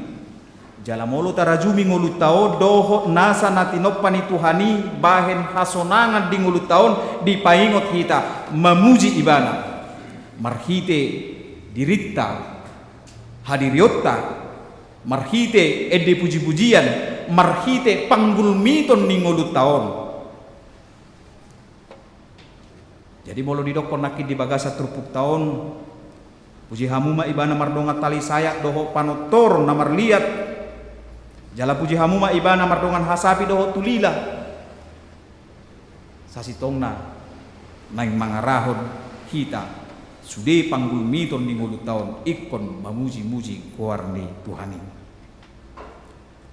Jala molo tarajumi ngolunta on dohot nasa na tinompa ni Tuhan i bahen hasonangan di ngolunta on, dipaingot hita mamuji ibana marhite dirinta, hadirionta, marhite ende pujipujian, marhite panggulmiton ni ngolunta on. Jadi molo didokkon nangkin di bagasan turpukta on, puji hamu ma ibana mardongan tali sayap dohot panortor na marliat, jala puji hamu ma ibana mardongan hasapi dohot tulila. Sasintongna naeng mangarahon hita sude panggulmiton ni ngolunta on ingkon mamujimuji goar ni Tuhan i.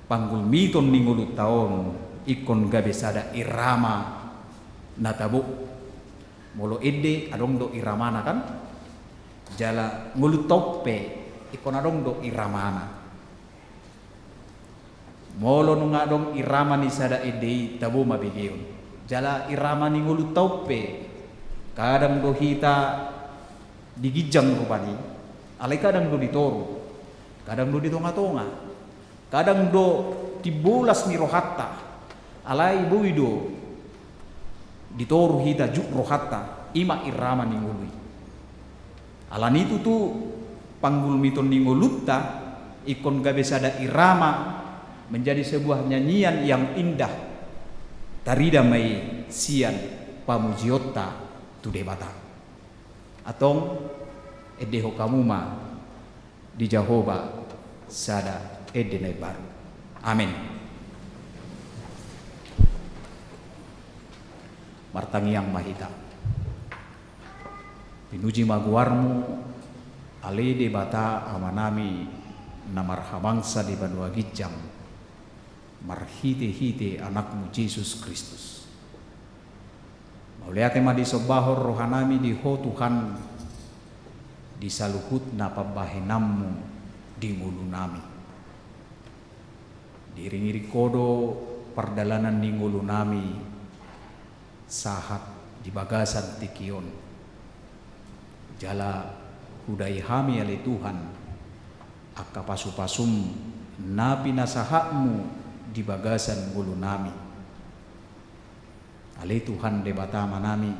Panggulmiton ni ngolunta on ingkon gabe sada irama na tabo. Molo ende adong do iramana kan? Jala ngolunta on pe ingkon adong do iramana. Molo nunga adong irama ni sada ende i, tabo ma begeon. Jala irama ni ngolunta on pe, kadang do hita di ginjang rupani, alai kadang do di toru, kadang do di tongatonga, kadang do di bolas ni rohanta, alai boi do di toru hita jut rohanta, ima irama ni ngolu i. Alani i tutu panggulmiton ni ngolunta ingkon gabe sada irama, menjadi sebuah nyanyian yang indah, tarida ma i sian pamujionta tu Debata. Antong, endehon hamu ma di Jahowa sada ende na imbaru. Amen. Martangiang ma hita. Pinuji ma goarmu, ale Debata Amanami na marhabangsa di banua ginjang, marhitehite Anakmu Jesus Kristus. Mauliate ma disombahon rohanami di Ho Tuhan, di saluhutna pambahenanmu di ngolunami. Diiringiring Ho do pardalanan ni ngolunami sahat di bagasan tingki on. Jala hudai hami ale Tuhan, angka pasupasum na pinasahatmu di bagasan ngolunami. Ale Tuhan Debata Amanami,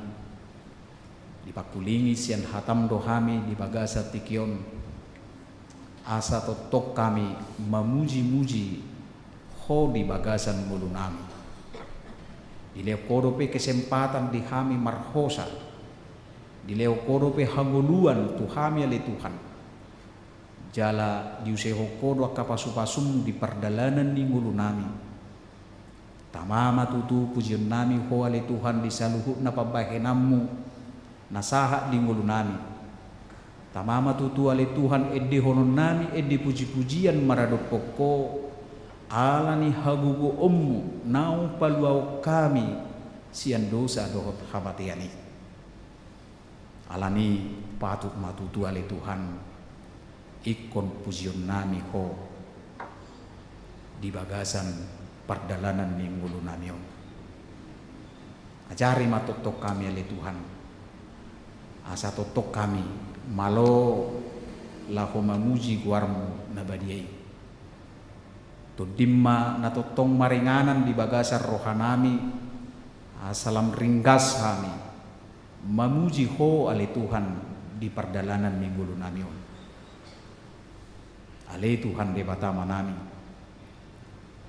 dipangkulingi sian hatam do hami di bagasan tingki on, asa tongtong hami mamujimuji Ho di bagasan ngolunami. Dilehon Ho dope kesempatan di hami marhosa, dilehon Ho dope hangoluan tu hami ale Tuhan. Jala diusehon Ho do angka pasupasum di pardalanan ni ngolunami. Tama ma tutu pujionnami Ho ale Tuhan di saluhutna pambahenanMu na sahat di ngolunami. Tama ma tutu ale Tuhan endehononnami ende pujipujian maradophon Ho, ala ni hagogoonMu naung paluahon hami sian dosa dohot hamatean i. Alani i patut ma tutu ale Tuhan ingkon pujionnami Ho di bagasan pardalanan ni ngolunami on. Ajari ma tongtong hami ale Tuhan, asa tongtong hami malo laho mamuji goarMu na badia i. Tondim ma na tongtong maringanan di bagasan rohanami, asa lam ringgas hami mamuji Ho ale Tuhan di pardalanan ni ngolunami on. Ale Tuhan Debata Amanami,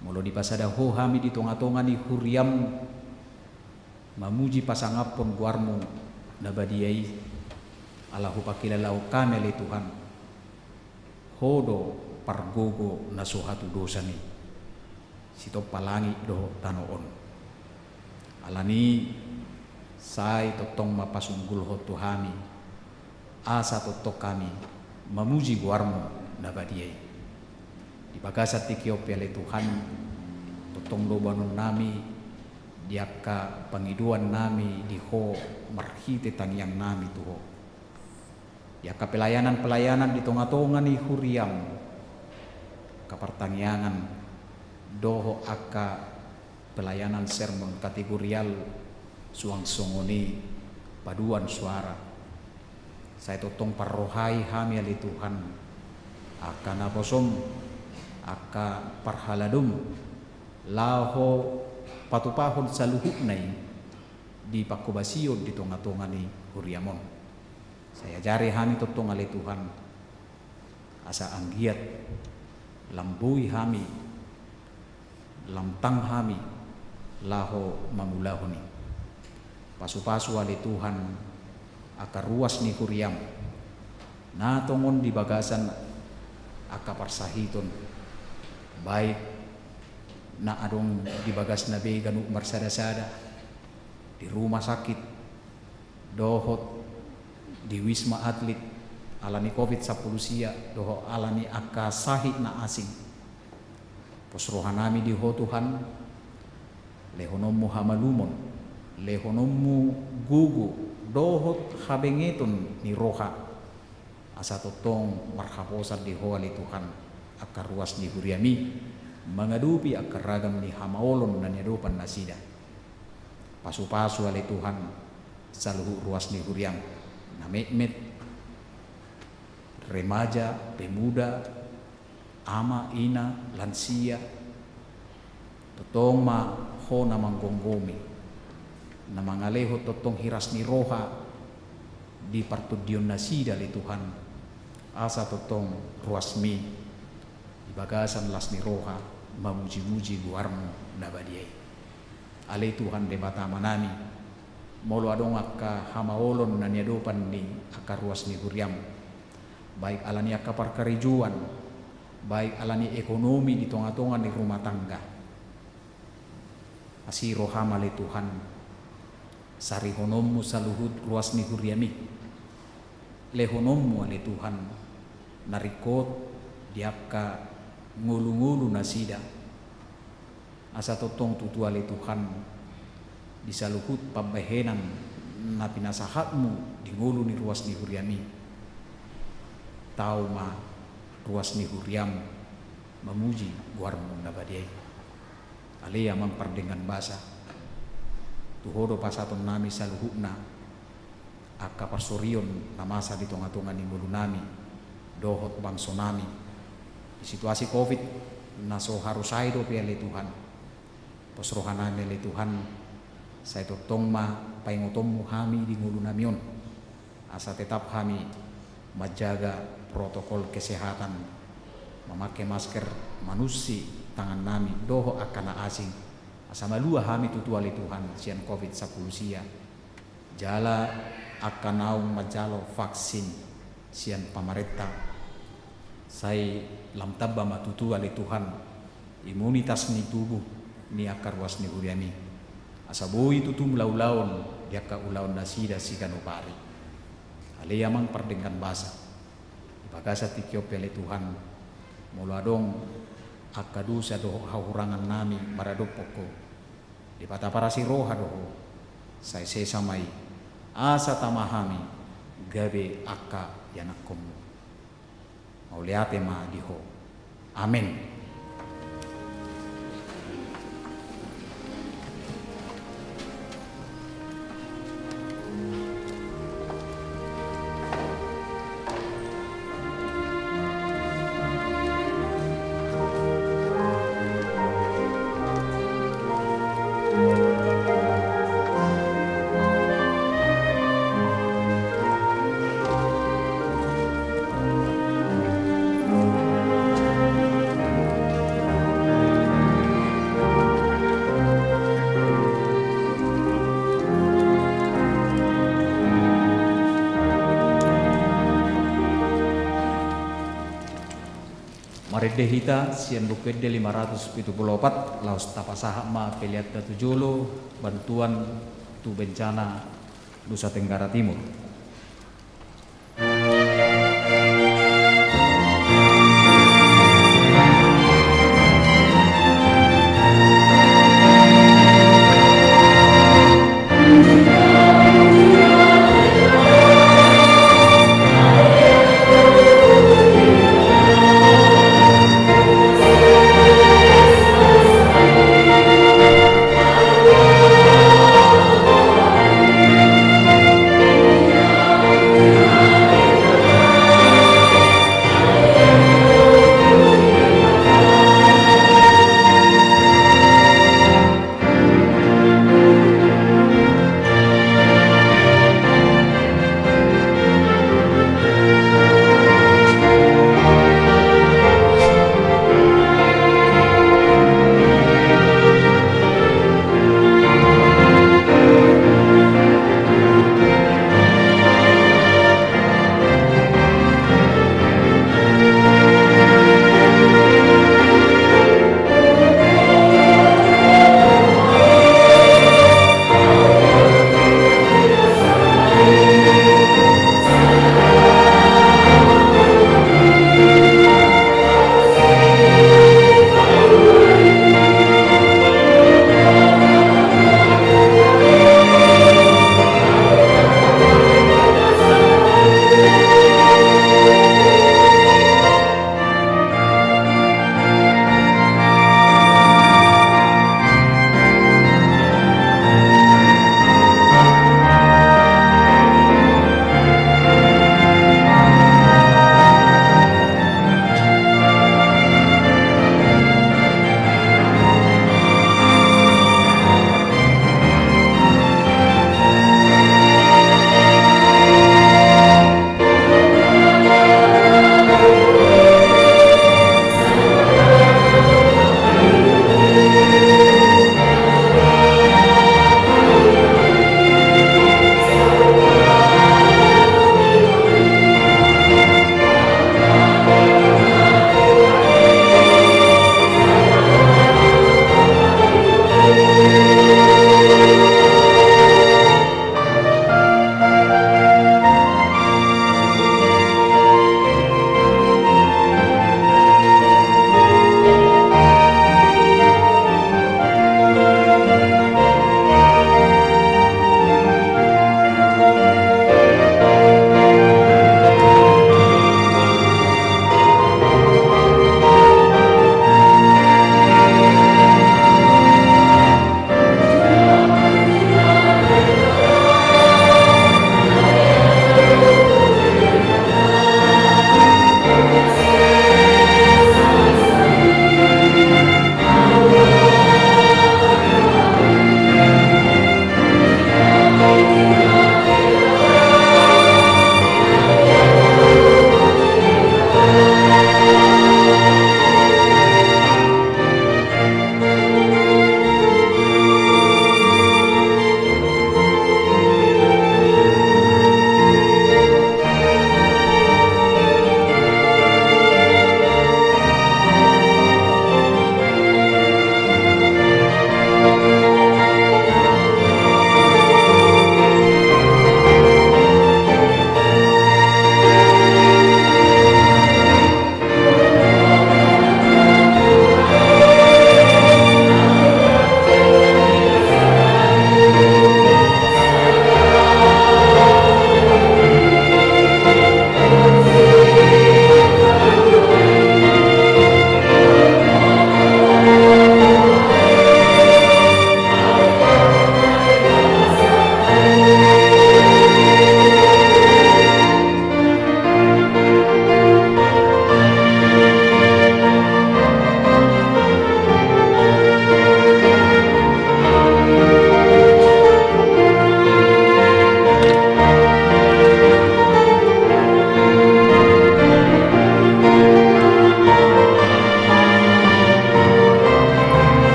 molo dipasada Ho hami di tongatonga ni huriaM mamuji pasangaphon goarMu na badia i, ala hupangkilalahon hami ale Tuhan, Ho do pargogo na so hatudosan i, sitompa langit dohot tano on. Alani i sai tongtong ma pasunggulhon tu hami, asa tongtong hami mamuji goarMu na badia i. Di bagasan tingki on pe ale Tuhan, tongtong do boanonnami di angka pangidoannami di Ho marhite tangiangnami tu Ho. Di angka pelayanan-pelayanan di tongatonga ni huriaM, angka partangiangan dohot angka pelayanan sermon kategorial suang songon i paduan suara. Sai tongtong parrohai hami ale Tuhan angka naposoM, angka parhaladoM, laho patupahon saluhutna i di panghobasion di tongatonga ni huriaM on. Sai ajari hami tongtong ale Tuhan, asa anggiat lam boi hami, lam tang hami laho mangulahon i. Pasupasu ale Tuhan angka ruas ni huriaM na tongon di bagasan angka parsahiton, baik na adong di bagasna be ganup marsadasada, di rumah sakit, dohot di Wisma Atlet, alani covid sampulu sia, dohot alani angka sahit na asing. Pos rohanami di Ho Tuhan, lehononMu hamalumon, lehononMu gogo, dohot habengeton ni roha, asa tongtong marhaposan di Ho ale Tuhan angka ruas ni huriaMi, mangadopi angka ragam ni hamaolon na niadopan nasida. Pasupasu ale Tuhan saluhut ruas ni huriaM, na metmet, remaja, pemuda, ama, ina, lansia, tongtong ma Ho na manggomgomi, na mangalehon tongtong hiras ni roha di partondion nasida ale Tuhan, asa tongtong ruasMi di bagasan las ni roha mamujimuji goarMu na badia i. Ale Tuhan Debata Amanami, molo adong angka hamaolon na niadopan ni angka ruas ni huriaM, baik alani angka parkarejoan, baik alani ekonomi di tongatonga ni rumah tangga, asi rohaM ale Tuhan, sarihononMu saluhut ruas ni huriaMi. LehononMu ale Tuhan na ringkot di angka ngolungolu nasida, asa tongtong tutu ale Tuhan di saluhut pambahenan na pinasahatMu di ngolu ni ruas ni huriaMi, tau ma ruas ni huriaM mamuji goarMu na badia i. Ale Amang pardenggan basa, tu Ho do pasahatonnami saluhutna angka parsorion na masa di tongatonga ni ngolunami dohot bangsonami di situasi covid na so haru sai dope ale Tuhan. Pos rohanami ale Tuhan, sai tongtong ma paingotonMu hami di ngolunami on, asa tetap hami manjaga protokol kesehatan, mamake masker, manunsi tangannami dohot angka na asing, asa malua hami tutu ale Tuhan sian covid sampulu sia. Jala angka naung manjalo vaksin sian pamarenta, sai lam tamba ma tutu ale Tuhan imunitas ni tubuh ni angka ruas ni huriami. Asa boi tutu mulaulaon di angka ulaon nasida siganup ari. Ale Amang pardenggan basa. Di bagasan tingki on pe ale Tuhan, molo adong angka dosa dohot hahurangan nami maradophon Ho, Debata parasi roha do Ho, sai sesa ma i, asa tama hami gabe angka ianakhonMu. Mauliate ma di Ho. Amen. Marende hita sian Buku Ende lima ratus pitu pulu opat, laos tapasahat ma peleanta tu jolo, bantuan tu bencana Nusa Tenggara Timur.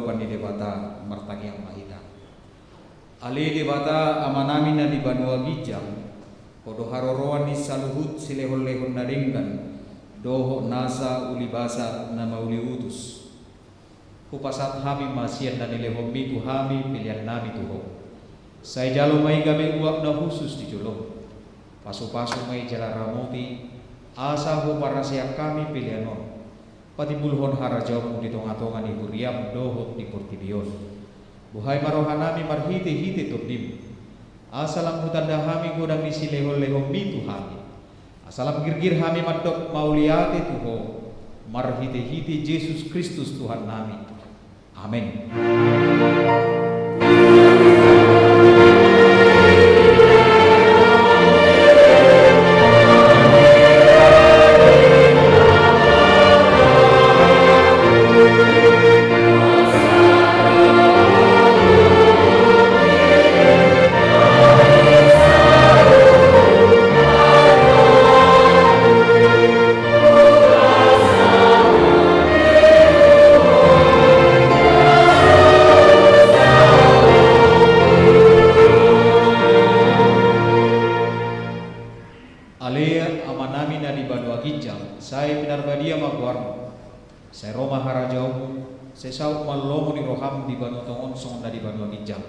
Dopan ni Debata, martangiang ma hita. Ale Debata Amanami na di banua ginjang, Ho do haroroan ni saluhut silehonlehon na denggan, dohot nasa ulibasa na mauliutus. Hupasahat hami ma sian na nilehonMi tu hami peleannami tu Ho. Sai jalo ma i gabe uap na hushus di joloM. Pasupasu ma i jala ramoti, asa huparaseang hami pelean on, patimbulhon harajaonMu di tongatonga ni huriaM dohot di portibi on. Buhai ma rohanami marhitehite TondiM, asa lam hutanda hami godang ni silehonlehonMi tu hami. Asa lam girgir hami mandok mauliate tu Ho, marhitehite Jesus Kristus Tuhannami. Amen. Ale Amanami na di banua ginjang, sai pinarbadia ma goarMu. Sai ro ma harajaonMu, sai saut ma lomo ni rohaM di banua tonga on songon na di banua ginjang.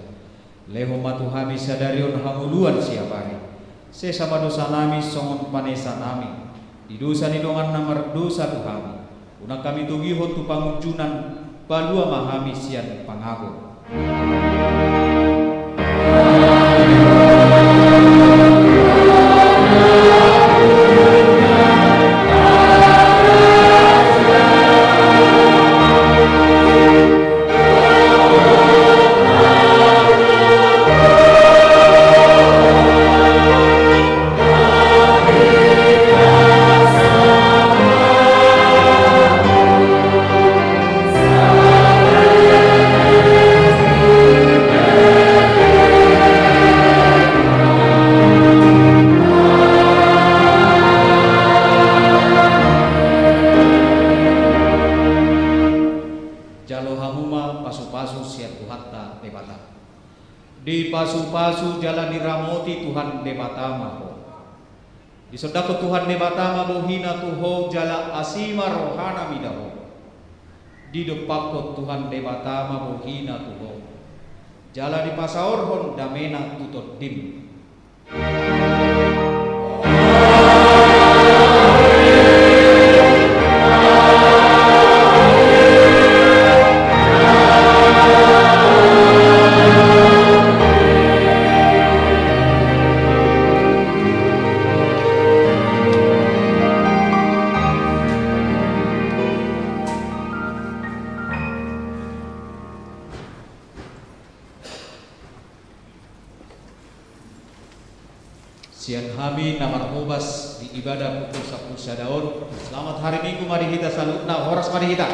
Lehon ma tu hami sadari on hangoluan siapari. Sesa ma dosanami songon panesanami di dosa ni dongan na mardosa tu hami. Unang hami togihon tu pangunjunan, palua ma hami sian pangago. Jalo hamu ma pasupasu sian Tuhanta Debata. Dipasupasu jala diramoti Tuhan Debata ma ho. Disondangkon Tuhan Debata ma bohiNa tu ho jala asi ma rohaNa mida ho. Didompakkon Tuhan Debata ma bohiNa tu ho jala dipasaorhon dameNa tu tondim. Sian hami na marhobas di ibadah pukul sampulu sada on, selamat hari Minggu ma di hita saluhutna, horas ma di hita.